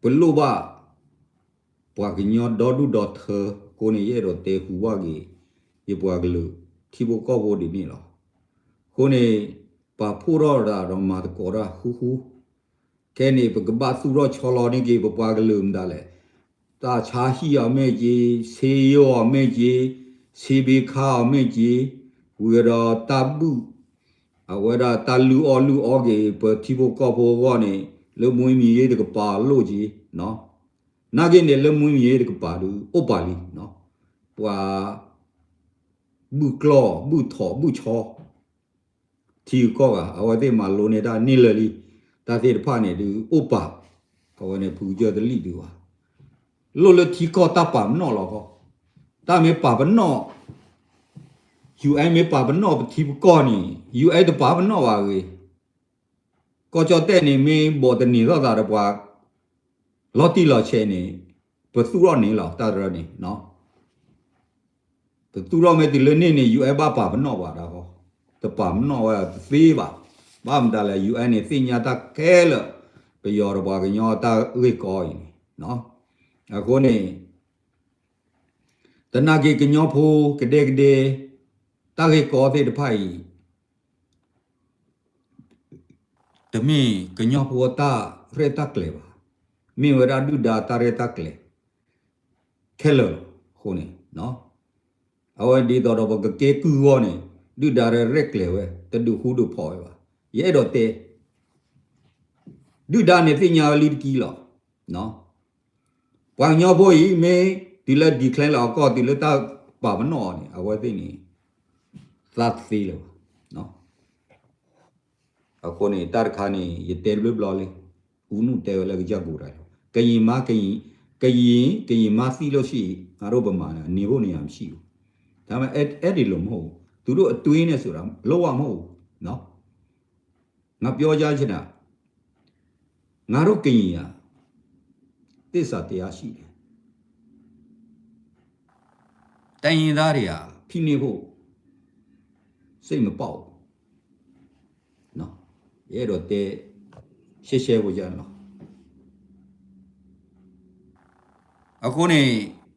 ပလိၣ်ဘၣ် ပှၤကညီဒီဒူၣ်ဒီထၢ, အဃိန့ၣ် ယအဲၣ်ဒိးတဲဟူးဝၣ်က့ၤ ယပှၤကလုာ်ထံဖိကီၢ်ဖိဒ်န့ၣ်လီၤ. အဃိန့ၣ် ပာ်ဖှိၣ်ထီၣ်တၢ်ဒီးမၤသကိးတၢ်ဃူဃူ, ခဲန့ၣ် ပကဘၣ်သူၣ်ထီၣ်ဆီလီၤန့ၢ်က့ၤ ပပှၤကလုာ်မတၤလဲၣ်, တၢ်ဆါဟံၣ်အီၤမ့ၢ်က့, ဆ့ယိၣ်အီၤမ့ၢ်က့, ဆ့ဘ့ခါအီၤမ့ၢ်က့, ဝံၤဒီးတၢ်ဘုၣ် အဝဲဒၣ်တၢ်လုၢ်အီၣ်လုၢ်အီက့ၤ ပထံဖိကီၢ်ဖိအဂီၢ်န့ၣ် လၢမှံမံၤအံၤတကပၤလိၣ်က့ၤ, နာ်က့န့ၣ် လၢမှံမံၤအံၤတကပၤဒုး အိၣ်ပာ်လံ, ပှၤ ဘုၣ်ကျီၢ် ဘုၣ်ထိး ဘုၣ်ဆီ ထံဂုၤကီၢ်ဂၤ အဝဲသ့ၣ်မၤလိန့ၢ်တၢ်န့ၢ်လၢာ်လံ, တၢ်သ့ၣ်တဖၣ်န့ၣ်ဒုးအိၣ်ပာ်, အဝဲန့ၣ်ဖုကစၢၢ်တလံၣ်ဒုးဘၣ်, လိၣ်လၢထံကီၢ်တၢ်ပာ်ပနီၣ်လီၤဃီ, တၢ်မ့ၢ်ပာ်ပနီၣ် UN မ့ၢ်ပာ်ပနီၣ်ပထံပကီၢ်န့ၣ် UN တပာ်ပနီၣ်ဘၣ်အဂ့ၢ်, ကီၢ်ကၠီၣ်တဲၣ်န့ၣ် မ့ၢ်ဘီးတန့ၢ်ထီၣ်သးဒီးပှၤ လီၤတံၢ်လီၤဆဲးန့ၣ် ပသူၣ်ထီၣ်န့ၢ်လီၤ တၢ်တရၢန့ၣ်, ပသူၣ်ထီၣ်မ့ၢ်တုၤလၢန့ၣ်န့ၣ် UN ဘၣ်ပာ်ပနီၣ်ပှၤဒၣ်ဃီ, တပာ်ပနီၣ်ဝဲတသ့ဘၣ်, ဘၣ်မတၤလဲၣ် UN န့ၣ် သ့ၣ်ညါတၢ်ခဲလၢာ် ပယီၤဒီးပှၤကညီတၢ်ဂ့ၢ်ကီအံၤန့ၣ်, အဃိန့ၣ် သနာ်က့ကညီဖိကဒဲကဒဲ တၢ်ဂ့ၢ်ကီသ့ၣ်တဖၣ်အံၤ တမ့ၢ်ကညီဖိအတၢ်ရဲၣ်တၢ်ကျဲၤဘၣ်, မ့ၢ်ဝဲဒၣ်ဒုၣ်ဒါတၢ်ရဲၣ်တၢ်ကျဲၤ ခဲလၢာ်လီၤ. အဃိန့ၣ် အဝဲဒ်သိးဒီးပကကဲကုၢ်အဂီၢ်န့ၣ် ဒုၣ်ဒါရဲၣ်ကျဲၤဝဲ တဒုးဃူဒုးဖိးဝဲဘၣ်. ယအဲၣ်ဒိးတဲ ဒုၣ်ဒါန့ၣ်သ့ၣ်ညါဝဲလံတကံလီၤ. ပှၤကညီဖိအံၤ မ့ၢ်တုၤလၢ declare လီၤအကီၢ် တုၤလၢတၢ်ပာ်ပနီၣ်အီၤန့ၣ် အဝဲသ့ၣ်န့ၣ် သးတသ့လၢၤဘၣ်. အဃိန့ၣ် တၢ်တခါန့ၣ် ယတဲတဘျီဘျီလံ, ဦးနု တဲဝဲလၢကစၢ်ကိုယ်တိုင်လီၤ. ကရင်မါ, ကရင်, ကရင်, ကရင်မါသံလို့ရှိရင် ငါတို့ဗမာနေဖို့နေရာမရှိဘူး. ဒါပေမဲ့ အဲ့ဒီလိုမဟုတ်ဘူး. သူတို့အတွင်းနဲ့ဆိုတာ လုံးဝမဟုတ်ဘူးနော်. ငါပြောကြားချင်တာ ငါတို့ကရင်ဟာ သစ္စာတရားရှိတယ်. တိုင်းရင်းသားတွေဟာ ဖိနှိပ်ဖို့ စိတ်မပေါက်ဘူးနော်. အဲတော့တဲ ရှင်းရှင်းဖို့ကြနော်. အဃိန့ၣ်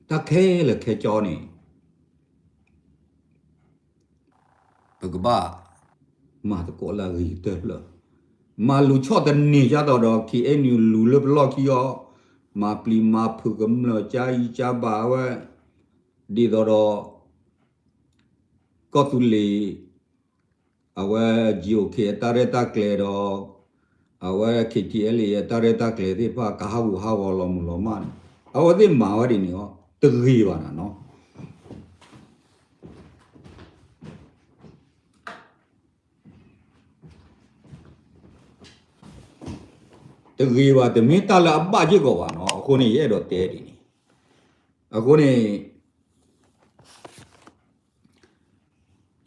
တၢ်ခဲလၢာ်ခဲဆ့န့ၣ် ပကဘၣ်မၤသကိးလၢအဂ့ၤကတၢၢ်ဖျၢၣ်, မၤလူၤဆီၣ်တန့ၢ်ဒ်သိးဒီး KNU လူၤလၢပလီၢ်ခံအီၤ, မၤပျံၤမၤဖုးကမျၢၢ် ကၢ်အံၤကၢ်ဘၣ်ဝဲ, ဒ်သိးဒီး ကီၢ်သူလ့ၤ အဝဲ GOK အတၢ်ရဲၣ်တၢ်ကျဲၤဒီး အဝဲ KTLA အတၢ်ရဲၣ်တၢ်ကျဲၤသ့ၣ်တဖၣ် ကဟးဂူာ်ဟးဂီၤလီၤမုၢ်လီၤမၢ်န့ၣ် အဝဲသ့ၣ်မၤဝဲဒ်န့ၣ်အီၤ တဂ့ၤဘၣ်နၤနီၤ. တဂ့ၤဘၣ် တမ့ၢ်တၢ်လၢအဘၣ်စ့ၢ်ကီးဘၣ်နီၤ. အဃိန့ၣ် ယအဲၣ်ဒိးတဲဒ်န့ၣ်. အဃိန့ၣ်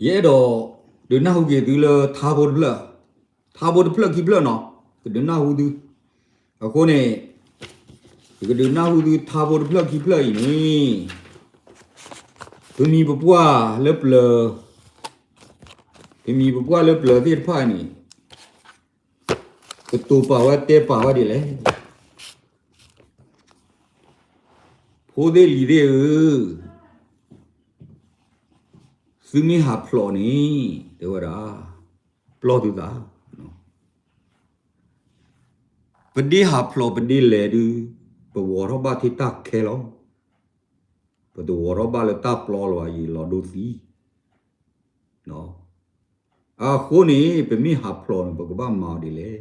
ယအဲၣ်ဒိးဒုးနၢ်ဟူက့ၤသုလၢထါဖိတဖျၢၣ်, ထ ထါဖိတဖျၢၣ်ခံဖျၢၣ်နီၤ, ကဒုးနၢ်ဟူသု, အဃိန့ၣ် ယကဒုးနၢ်ဟူသုထါဖိတဖျၢၣ်ခံဖျၢၣ်အံၤန့ၣ်, ပမံၤပပှၢ်လၢပျၢၤ, ပမံၤပပှၢ်လၢပျၢၤသ့ၣ်တဖၣ်န့ၣ် ကတိၤပာ်ဝဲတဲပာ်ဝဲဒ်လဲၣ်. ဖိသ့ၣ်လံၤသ့ၣ်ဧၢ, သုမ့ၢ်ဟးဖျိးန့ၣ် တဲဝဲဒၣ်, ပျီၢ်သုသး, ပဒ့ဟးဖျိးပဒ့လဲၤဒုး, ပဝီၤထီၣ်ဘၣ်ထဲတၢ်ခဲလီၤ. ပတဝီၤထီၣ်ဘၣ်လၢတၢ်ပျီလီၤဘၣ်, ယလီၤဒိသံ. အဃိန့ၣ် ပမ့ၢ်ဟးဖျိးန့ၣ် ပကဘၣ်မၤအီၤဒ်လဲၣ်.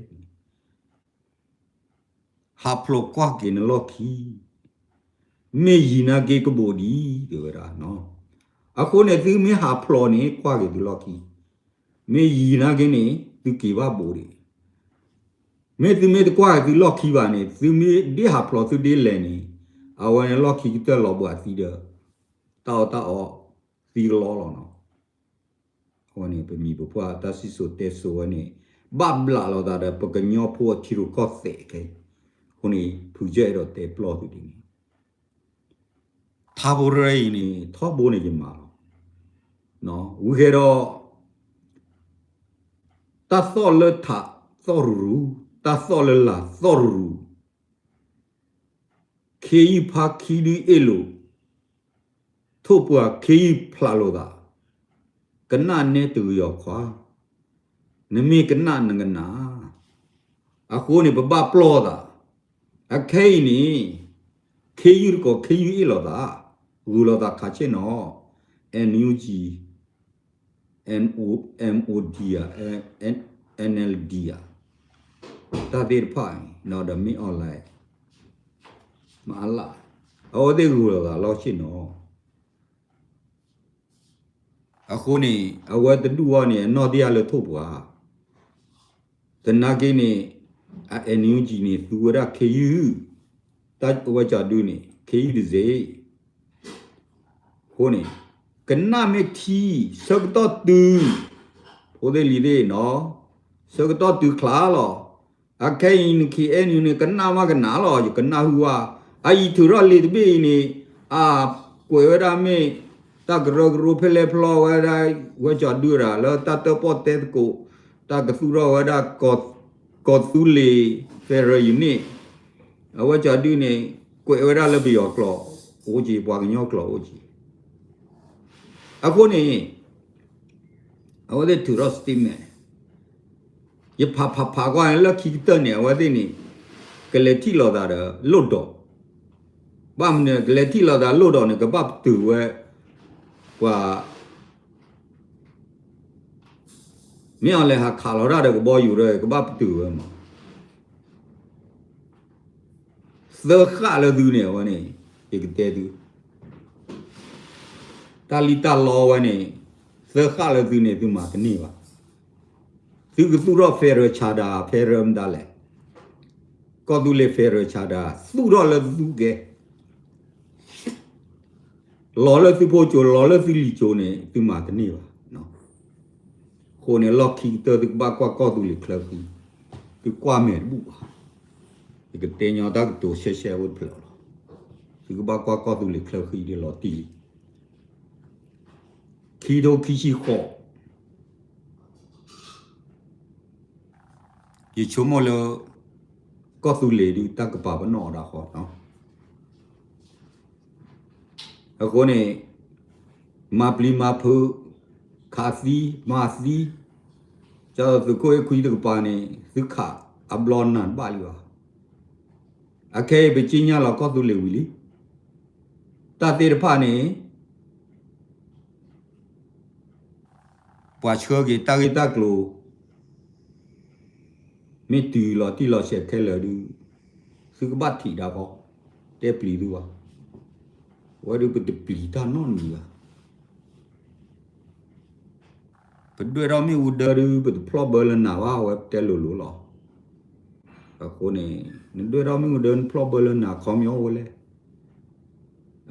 ဟးဖျိးကွၢ်က့ၤနလီၢ်ခံ, မ့ၢ်ယံၤနာ်က့ကဘိးဒံး တဲဝဲဒၣ်. အဃိန့ၣ် သုမ့ၢ်ဟးဖျိးန့ၣ် ကွၢ်က့ၤသုလီၢ်ခံ, မ့ၢ်ယံၤနာ်က့န့ၣ် သုက့ၤဘၣ်ဘိးဒံး. မ့ၢ်သုမ့ၢ်တကွၢ်က့ၤသုလီၢ်ခံဘၣ်န့ၣ် သုမ့ၢ်ဒ့ဟးဖျိးသုဒ့လဲၤန့ၣ်, အဝဲန့ၣ်လီၢ်ခံကတၢၢ်လီၤဘှံးသံဒီး တၢ်အီၣ်တၢ်အီသံကလီလီၤနီၤ. အဝဲန့ၣ် ပမံၤပပှၢ်တၢ်စံၣ်စိၤတဲစိၤဝဲန့ၣ် ဘၣ်ဘျးလိာ်သးဒီးပကညီဖိအထံရူၢ်ကီၢ်သဲးခဲအံၤ, အဃိန့ၣ် ဖုကဲအဲၣ်ဒိးတဲပျီၢ်သုဒ်န့ၣ်, ထါဖိရၢအံၤန့ၣ် ထီဘိန့ၣ်ယမၤလီၤ. ဝံၤဃဲဒီး တၢ်သီၣ်လၢထးသီၣ်ရူၤရူၤ, တၢ်သီၣ်လၢလာ်သီၣ်ရူၤရူၤ, ခ့ယုၢ်ဖါခံဒုအ့ၣ်လိာ်, ထိၣ်ပှၢ်ခ့ယုၢ်ဖျးလိာ်သး, ကနၣ်နဲတဂ့ၤအီၤခွါ, နမ့ၢ်ကနၣ်နကနၣ်, အဃိန့ၣ် ပဘၣ်ပျီၢ်သး, အခဲအံၤန့ၣ် ခ့ယုၢ်တကိးခ့ယုၢ်အ့ၣ်လိာ်သး, ဂုာ်လိာ်သးခးဆ့ၣ်နီၤ, NUG, MO, MOD ဧါ, NLD ဧါ, တၢ်သ့ၣ်တဖၣ်အံၤ နီၤဒီးမ့ၢ် online မၤအလၣ်, အဝဲသ့ၣ်ဂုာ်လိာ်သးလီၤဆ့ၣ်နီၤ. အဃိန့ၣ် အဝဲတဒူၣ်အီၤန့ၣ် အနီၢ်တယၢ်လၢထိၣ်ပှၢ်, သနာ်က့န့ၣ် အ NUG န့ၣ် သူဝဲဒၣ်ခ့ယုၢ်, တၢ်ဝဲကၠီဒုန့ၣ် ခ့ယုၢ်တစ့ၢ် အဃိန့ၣ် ကနၣ်မ့ၢ်ထံ ဆၢကတီၢ်တုၤ, ဖိသ့ၣ်လံၤသ့ၣ်နီၤ, ဆၢကတီၢ်တုၤချါလီၤ. အခဲအံၤန့ၣ် KNU န့ၣ် ကနၣ်မးကနၣ်လီၤ, ယကနၣ်ဟုၣ်ဝါ, အအံၤထုးထီၣ်လံာ်တဘ့ၣ်အံၤန့ၣ်, အကွဲးဝဲဒၣ်မ့ၢ် တၢ်ကရၢကရိဖဲလဲၣ်ဖျီဝဲဒၣ် ဝဲကၠီဒုတဂၤ လၢတၢ်တၢၣ်ပီၣ်တဲသကိး, တၢ်ကသူၣ်ထီၣ်ဝဲဒၣ် ကီၢ်သူလ့ၤ federal unit, အဝဲကၠီဒုန့ၣ် ကွဲးဝဲဒၣ်လၢပယီၤကျိာ်အိၣ်က့ၤ ပှၤကညီကျိာ်အိၣ်က့ၤ. အဃိန့ၣ် အဝဲသ့ၣ်ထုးထီၣ် statement, ယဖးဖးဖးကွၢ်န့ၣ် လၢခံကတၢၢ်န့ၣ် အဝဲသ့ၣ်န့ၣ် ကလဲၤထံၣ်လိာ်သးဒီး လိၣ်ဒီး, ဘၣ်မနုၤ ကလဲၤထံၣ်လိာ်သးလိၣ်ဒီးန့ၣ် ကဘၣ်ပတုာ်ဝဲ ပှၤ မ့ၢ်အီၤလဲၤဟးခးလီၤတၢ်ဒီးကဘီယူၤဒီး ကဘၣ်ပတုာ်ဝဲမး. သၢဃၣ်လၢသုန့ၣ် အဝဲန့ၣ် ယကတဲသု, တၢ်လံၣ်တၢ်လီဝဲန့ၣ် သၢဃၣ်လၢသုန့ၣ် သုမၤတန့ၢ်ဘၣ်. သုကသူၣ်ထီၣ် federal charter, federal မတၤလဲၣ်, ကီၢ်သူလ့ၤ federal charter သူၣ်ထီၣ်လၢသုကဲ လီၤလၢသုဖိကၠိ လီၤလၢသုလံၤကၠိန့ၣ် သုမၤတန့ၢ်ဘၣ်. အဃိန့ၣ် လီၢ်ခံကတၢၢ် သုကဘၣ်ကွၢ်ကီၢ်သူလ့ၤချၢဃံ, သုကွၢ်မဲာ်တဘူၣ်ဘၣ်. ယကတဲညီတၢ်ကတိၤရှဲရှဲအိၣ်တဖျၢၣ်လီၤ. သုကဘၣ်ကွၢ်ကီၢ်သူလ့ၤချၢဃံဒ်လီၤတံၢ်လံ. ခံထိခံဆံဃိး ယဆိကမိၣ်လၢ ကီၢ်သူလ့ၤဒုး တၢ်ကပာ်ပနီၣ်အီၤဒၣ်ဃီနီၤ. အဃိန့ၣ် မၤပျံၤမၤဖုး ခးသံ မၤသံ, ကၠီသုးခိၣ်အဲၣ်ခွံတကပၤန့ၣ် သုခးအဘျီနၢ်တဘၣ်လံဘၣ်. အခဲအံၤပက့ညါလီၤကီၢ်သူလ့ၤဝံၤလံ. တၢ်သ့ၣ်တဖၣ်န့ၣ် ပှၤဆှၢက့ၤတၢ်ဂ့ၢ်တၢ်ကျိၤ မ့ၢ်တုၤလီၤတံၢ်လီၤဆဲးခဲလၢာ်ဒုး သုကဘၣ်ထံၣ်ဒၣ်ဃီ, တဲပျံၤသုဘၣ်. အဝဲဒုးပတပျံၤတၢ်နီတမံၤဘၣ်. ပဒွဲၣ်ထီၣ်မ့ၣ်အူဒၢဒုး ပတဖျီၣ်ဘၢလၢနၤဘၣ် အဝဲတဲလိၤလိၤလီၤ. အဃိန့ၣ် နဒွဲၣ်ထီၣ်မ့ၣ်အူဒၢ နဖျီၣ်ဘၢလၢနၤခီပညီအိၣ်ဝဲလဲၣ်.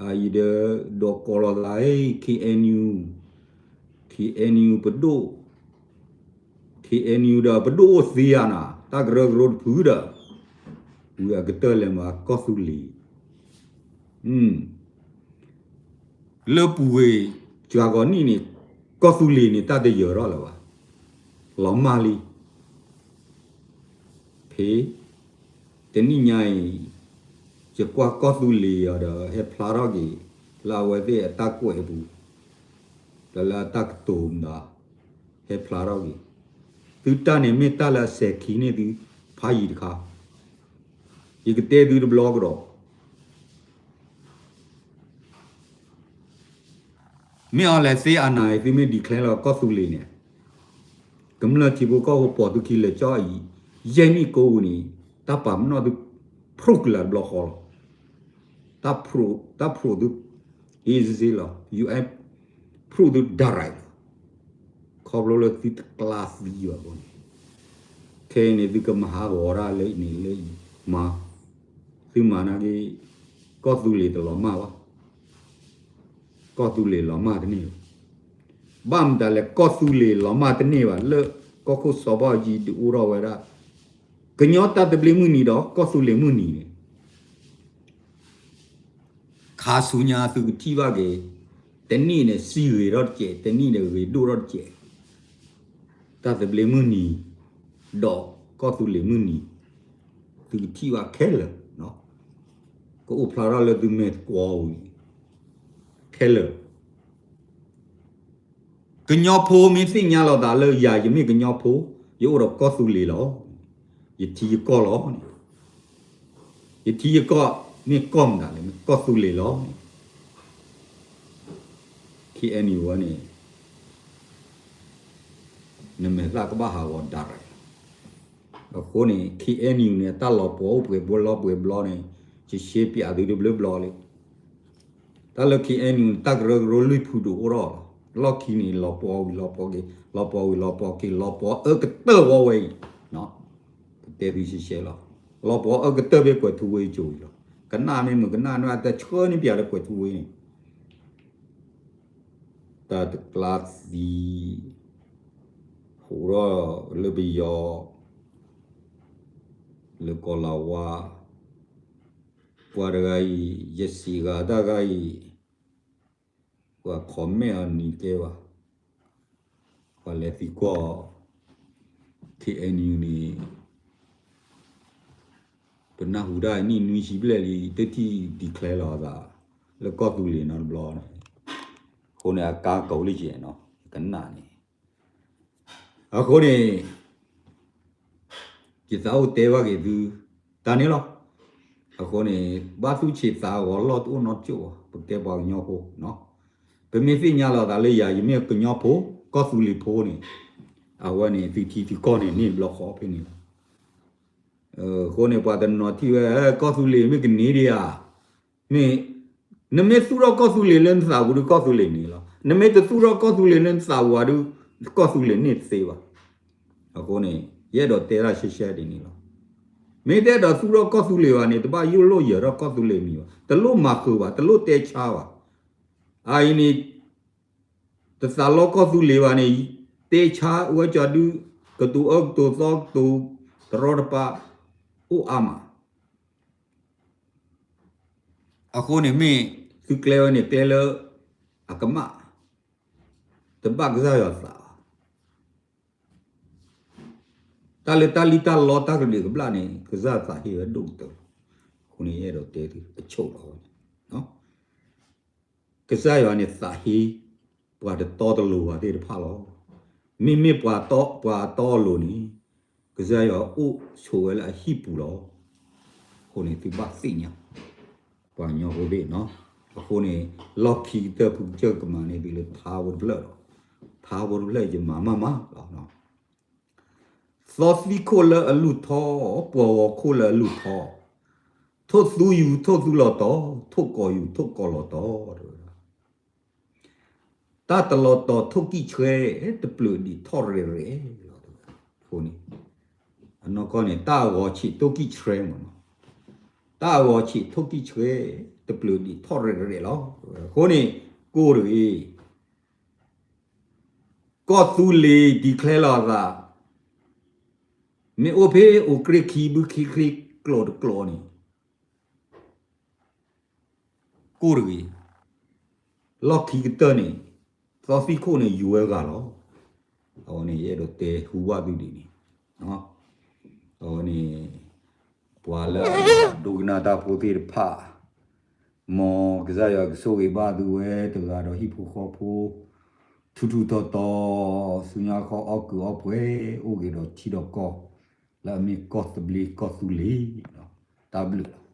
အအံၤဒီး ဒိးကိးလိာ်သး KNU, KNU ပဒိၣ်, K ခ့ၣ်အဲၣ်ယူၣ်ဒီးပဒိၣ်အိၣ်သ့ဧါနီၤ တၢ်ကရၢကရိတဖုဒီး ဝံၤအကတၢၢ်လဲၤမၤကီၢ်သူလ့ၤ လၢပူၤကွံာ်စှၤဂီၤနံၣ်န့ၣ် ကီၢ်သူလ့ၤန့ၣ် တၢ်တယၢၤထီၣ်လၢၤဘၣ်. လီၤမၢ်လံ. ဖဲ တနံၣ်ညါအံၤ ယကွၢ်ကီၢ်သူလ့ၤအီၤဒီး ဟဲဖျါထီၣ်က့ၤ လၢအဝဲသ့ၣ်အတၢ်ကွဲးအပူၤ ဒီးလၢအတၢ်ကတိၤမတၤ ဟဲဖျါထီၣ်က့ၤ သုတၢ်န့ၣ်မ့ၢ်တၢ်လၢအစဲၤခံန့ၢ်သုဖးယံၤတခါ ယကတဲသုတဘျီကဒီး မ့ၢ်အီၤလဲၤသ့အနၤအံၤ သုမ့ၢ် declare လီၤကီၢ်သူလ့ၤန့ၣ် ကမျၢၢ်ထံဖိကီၢ်ဖိပိာ်သုခံလၢာ်ကၠီအံၤ ယဲၢ်နံၣ်ကိးပူၤန့ၣ် တၢ်ပာ်ပနီၣ်သု ဖျိကလၢာ်တဘျီဃီလီၤ. တၢ်ဖျိသု အ့စ့လီၤ ယူအဲ ဖျိသု direct လီၤ. ခီဖျိလၢသုတကျါသံဘၣ်အဃိန့ၣ် ခဲအံၤန့ၣ် သုကမၤဟးဂီၤတၢ်လၢအံၤန့ၣ်လၢအံၤ မၤ သုမၤနာ်က့ ကီၢ်သူလ့ၤတလီၤမၢ်ဘၣ်. ကီၢ်သူလ့ၤလီၤမၢ်တန့ၢ်ဘၣ်. ဘၣ်မတၤလဲၣ် ကီၢ်သူလ့ၤလီၤမၢ်တန့ၢ်ဘၣ် လၢကီၢ်ခိၣ်စီၤဘၣ်အူကၠံဒုးအိၣ်ထီၣ်ဝဲဒၣ် ကညီတၢ်သဘျ့မုၢ်နံၤဒီးကီၢ်သူလ့ၤမုၢ်နံၤန့ၣ် ခါဆူညါသုကထံၣ်ဘၣ်က့ၤ တနံၣ်န့ၣ် စံဂ့ၤထီၣ်တစဲး တနံၣ်န့ၣ် ဂ့ၤဒိၣ်ထီၣ်တစဲး တၢ်သဘျ့မုၢ်နံၤ ဒီးကီၢ်သူလ့ၤမုၢ်နံၤ သုကထံၣ်ဘၣ်ခဲလၢာ် ကအိၣ်ဖျါထီၣ်လၢသုမဲာ်သကိးဝံၤ ခဲလၢာ် ကညီဖိမ့ၢ်သ့ၣ်ညါလီၤသးလၢယၤ ယမ့ၢ်ကညီဖိ ယအိၣ်ဒီးကီၢ်သူလ့ၤလီၤ. ယထံယကီၢ်လီၤန့ၣ် ယထံယကီၢ်မ့ၢ်ကီၢ်မတၤလဲၣ် မ့ၢ်ကီၢ်သူလ့ၤလီၤန့ၣ် ခ့ၣ်အဲၣ်ယူၣ်ဝဲန့ၣ် နမဲာ်သၣ်ကဘၣ်ဟးဂီၤ direct လီၤ. အဃိန့ၣ် ခ့ၣ်အဲၣ်ယူၣ်န့ၣ် တၢ်လီၤပှီၤအိၣ်ပှဲၤဘျီလီၤပှဲၤဘျီန့ၣ် ယရှဲပျးသုတဘျုးဘျီလံ. တၢ်လၢ ခ့ၣ်အဲၣ်ယူၣ်န့ၣ် တၢ်ကရၢကရိလွံၢ်ဖုဒိၣ်အိၣ်ထီၣ်လီၤ. လီၢ်ခံန့ၣ် လီၤပှီၤဝံၤလီၤပှီၤက့ၤ လီၤပှီၤဝံၤလီၤပှီၤက့ၤ လီၤပှီၤအၢကတၢၢ်ဝဲအံၤ ကတဲသုရှဲရှဲလီၤ. လီၤပှီၤအၢကတၢၢ်ဖဲကွဲးထူဝ့ကၠိအံၤလီၤ. ကနၣ်မ့ၢ်မုာ်ကနၣ်န့ၣ် အတဆှၢန့ၢ်ပျးလၢကွဲးထူဝ့န့ၣ် တၢ်တကျါသံ ဟိးထီၣ်လၢပယီၤ လၢကီၢ်လၤဝါ ပှၤတဂၤအံၤ ယစံးဂၤတၢ်ဂၤအံၤ ပှၤ comment အီၤနံၤကဲဘၣ် ပှၤလဲၤသံကွၢ် ခ့ၣ်အဲၣ်ယူၣ်န့ၣ် ပနၢ်ဟူတၢ်နံၣ်နွံဆံဘျဲၣ်လံ တထံၣ် declare လီၤအသး လၢကီၢ်သူလ့ၤနီတဘျီန့ၣ် အဃိန့ၣ် အကါကိးလံကဲနီၤ ကနၣ်န့ၣ် အဃိန့ၣ် ယသးအိၣ်တဲဘၣ်က့ၤသု တၢ်န့ၣ်လီၤ. အဃိန့ၣ် ဘၣ်သူၣ်ဆံးသးဂီၤလီၢ်တအိၣ်နီတကၠိၢ်ဘၣ် ပကဲပှၤကညီဖိနီၤ ပမ့ၢ်သ့ၣ်ညါလီၤသးလၢယၤ ယမ့ၢ်ကညီဖိ ကီၢ်သူလ့ၤဖိန့ၣ် အဝဲန့ၣ် သုထံသုကီၢ်န့ၣ် န့ၢ်ဘျီဃီဖဲန့ၣ်လီၤ. အဃိန့ၣ် ပှၤတနီၤထံၣ်ဝဲ ကီၢ်သူလ့ၤမ့ၢ်ကန့ၢ်ဒံးဧါ မ့ၢ် နမ့ၢ်သူၣ်ထီၣ်ကီၢ်သူလ့ၤလၢနသးပူၤဒီး ကီၢ်သူလ့ၤန့ၢ်လီၤ. နမ့ၢ်တသူၣ်ထီၣ်ကီၢ်သူလ့ၤလၢနသးပူၤဘၣ်ဒီး ကီၢ်သူလ့ၤန့ၢ်တသ့ဘၣ်. အဃိန့ၣ် ယအဲၣ်ဒိးတဲဒၣ်ရှဲရှဲဒ်န့ၣ်လီၤ. မ့ၢ်တအဲၣ်ဒိးသူၣ်ထီၣ်ကီၢ်သူလ့ၤဘၣ်န့ၣ် တဘၣ်ယိၣ်လိၣ်ယၢၤထီၣ်ကီၢ်သူလ့ၤမံၤဘၣ်. တလိၣ်မၤဃုာ်ဘၣ်, တလိၣ်တဲဆါဘၣ်. အအံၤန့ၣ် တသးလီကီၢ်သူလ့ၤဘၣ်န့ၣ် တဲဆါဝဲကၠီဒု ကတိၤအၢကတိၤသီကတိၤ တရီတပါ အိၣ်အါမး အဃိန့ၣ်မ့ၢ်သုကျဲဝဲန့ၣ် ကျဲလၢအကမၣ် တဘၣ်ကစၢ်ယွၤသးဘၣ်. တၢ်လၢတၢ်လံၣ်တၢ်လီတၢ်ကဒုးကဘျၣ်န့ၣ် ကစၢ်သးဟ့ဝဲဒိၣ်ကတၢၢ်လီၤ. အဃိန့ၣ် ယအဲၣ်ဒိးတဲသုအဆိၣ်လီၤဝဲန့ၣ် ကစၢ်ယွၤန့ၣ်သးဟ့ ပှၤတတီတလိၤဘၣ်သ့ၣ်တဖၣ်လီၤ. မ့မ့ၢ်ပှၤတီ ပှၤတီအလိၤန့ၣ် ကစၢ်ယွၤအိၣ်ဆိးဝဲလၢအဟံၣ်ပူၤလီၤ. အဃိန့ၣ်သုဘၣ်သ့ၣ်ညါ ပှၤကညီဖိသ့ၣ်နီၤ. အဃိန့ၣ် လီၢ်ခံကတၢၢ်ဖုကစၢၢ်ကမၤန့ၢ်သုလၢထါဖိတဖျၢၣ်ဒီး ထါဖိတဖျၢၣ်ယမၤမးမးလီၤ. သီသံခိၣ်လၢအလုၢ်ထီ, ပှီၤဂီၤခိၣ်လၢအလုၢ်ထီ, ထိၣ်သူယူၤထိၣ်သူလီၤတီၤ, ထိၣ်ကီၤယူၤထိၣ်ကီၤလီၤတီၤ တဲဝဲဒၣ်. တၢ်တလီၤတီၤထိၣ်ကံၣ်ဆှဲ, တပျုာ်ဒံးထီၣ်ရဲၣ်ရဲၣ်လီၤ တဲဝဲဒၣ်. အဃိန့ၣ် အနီၢ်ကီၢ်န့ၣ် တၢ်အဂီၤဆံးထိၣ်ကံၣ်ဆှဲမ့ၢ်နီၤ, တၢ်အဂီၤဆံးထိၣ်ကံၣ်ဆှဲ, တပျုာ်ဒံးထီၣ်ရဲၣ်ရဲၣ်လီၤ. အဃိန့ၣ် ကိၢ်တဂ့ၤ ကီၢ်သူလ့ၤ declare လီၤအသး မ့ၢ်အိၣ်ဖဲအိၣ်ကြ့ၢ်ခံဘုခံချ့ကျိာ်တကျိာ်န့ၣ် ကိၢ်တဂ့ၤ, လီၢ်ခံကတၢၢ်န့ၣ် သီသံခိၣ်န့ၣ်ယူၤဝဲဂၤလီၤ. အဝဲန့ၣ်ယအဲၣ်ဒိးတဲဟူဘၣ်သုဒ်န့ၣ်, အဝဲန့ၣ် ပှၤလၢအဒိကနၣ်တၢ်ဖိသ့ၣ်တဖၣ် မ်ကစၢ်ယွၤကဆိၣ်ဂ့ၤဘၣ်သုဝဲတဂၤဒီးဟံၣ်ဖိဃီဖိ ထူထူတီတီ, ဆူညါခီအီၣ်ကုးအီပှဲၤ အိၣ်က့ၤဒီးထံဒီးကီၢ် လၢအမ့ၢ်ကီၢ်သဘျ့ကီၢ်သူလ့ၤ, တၢ်ဘျုးလီၤ.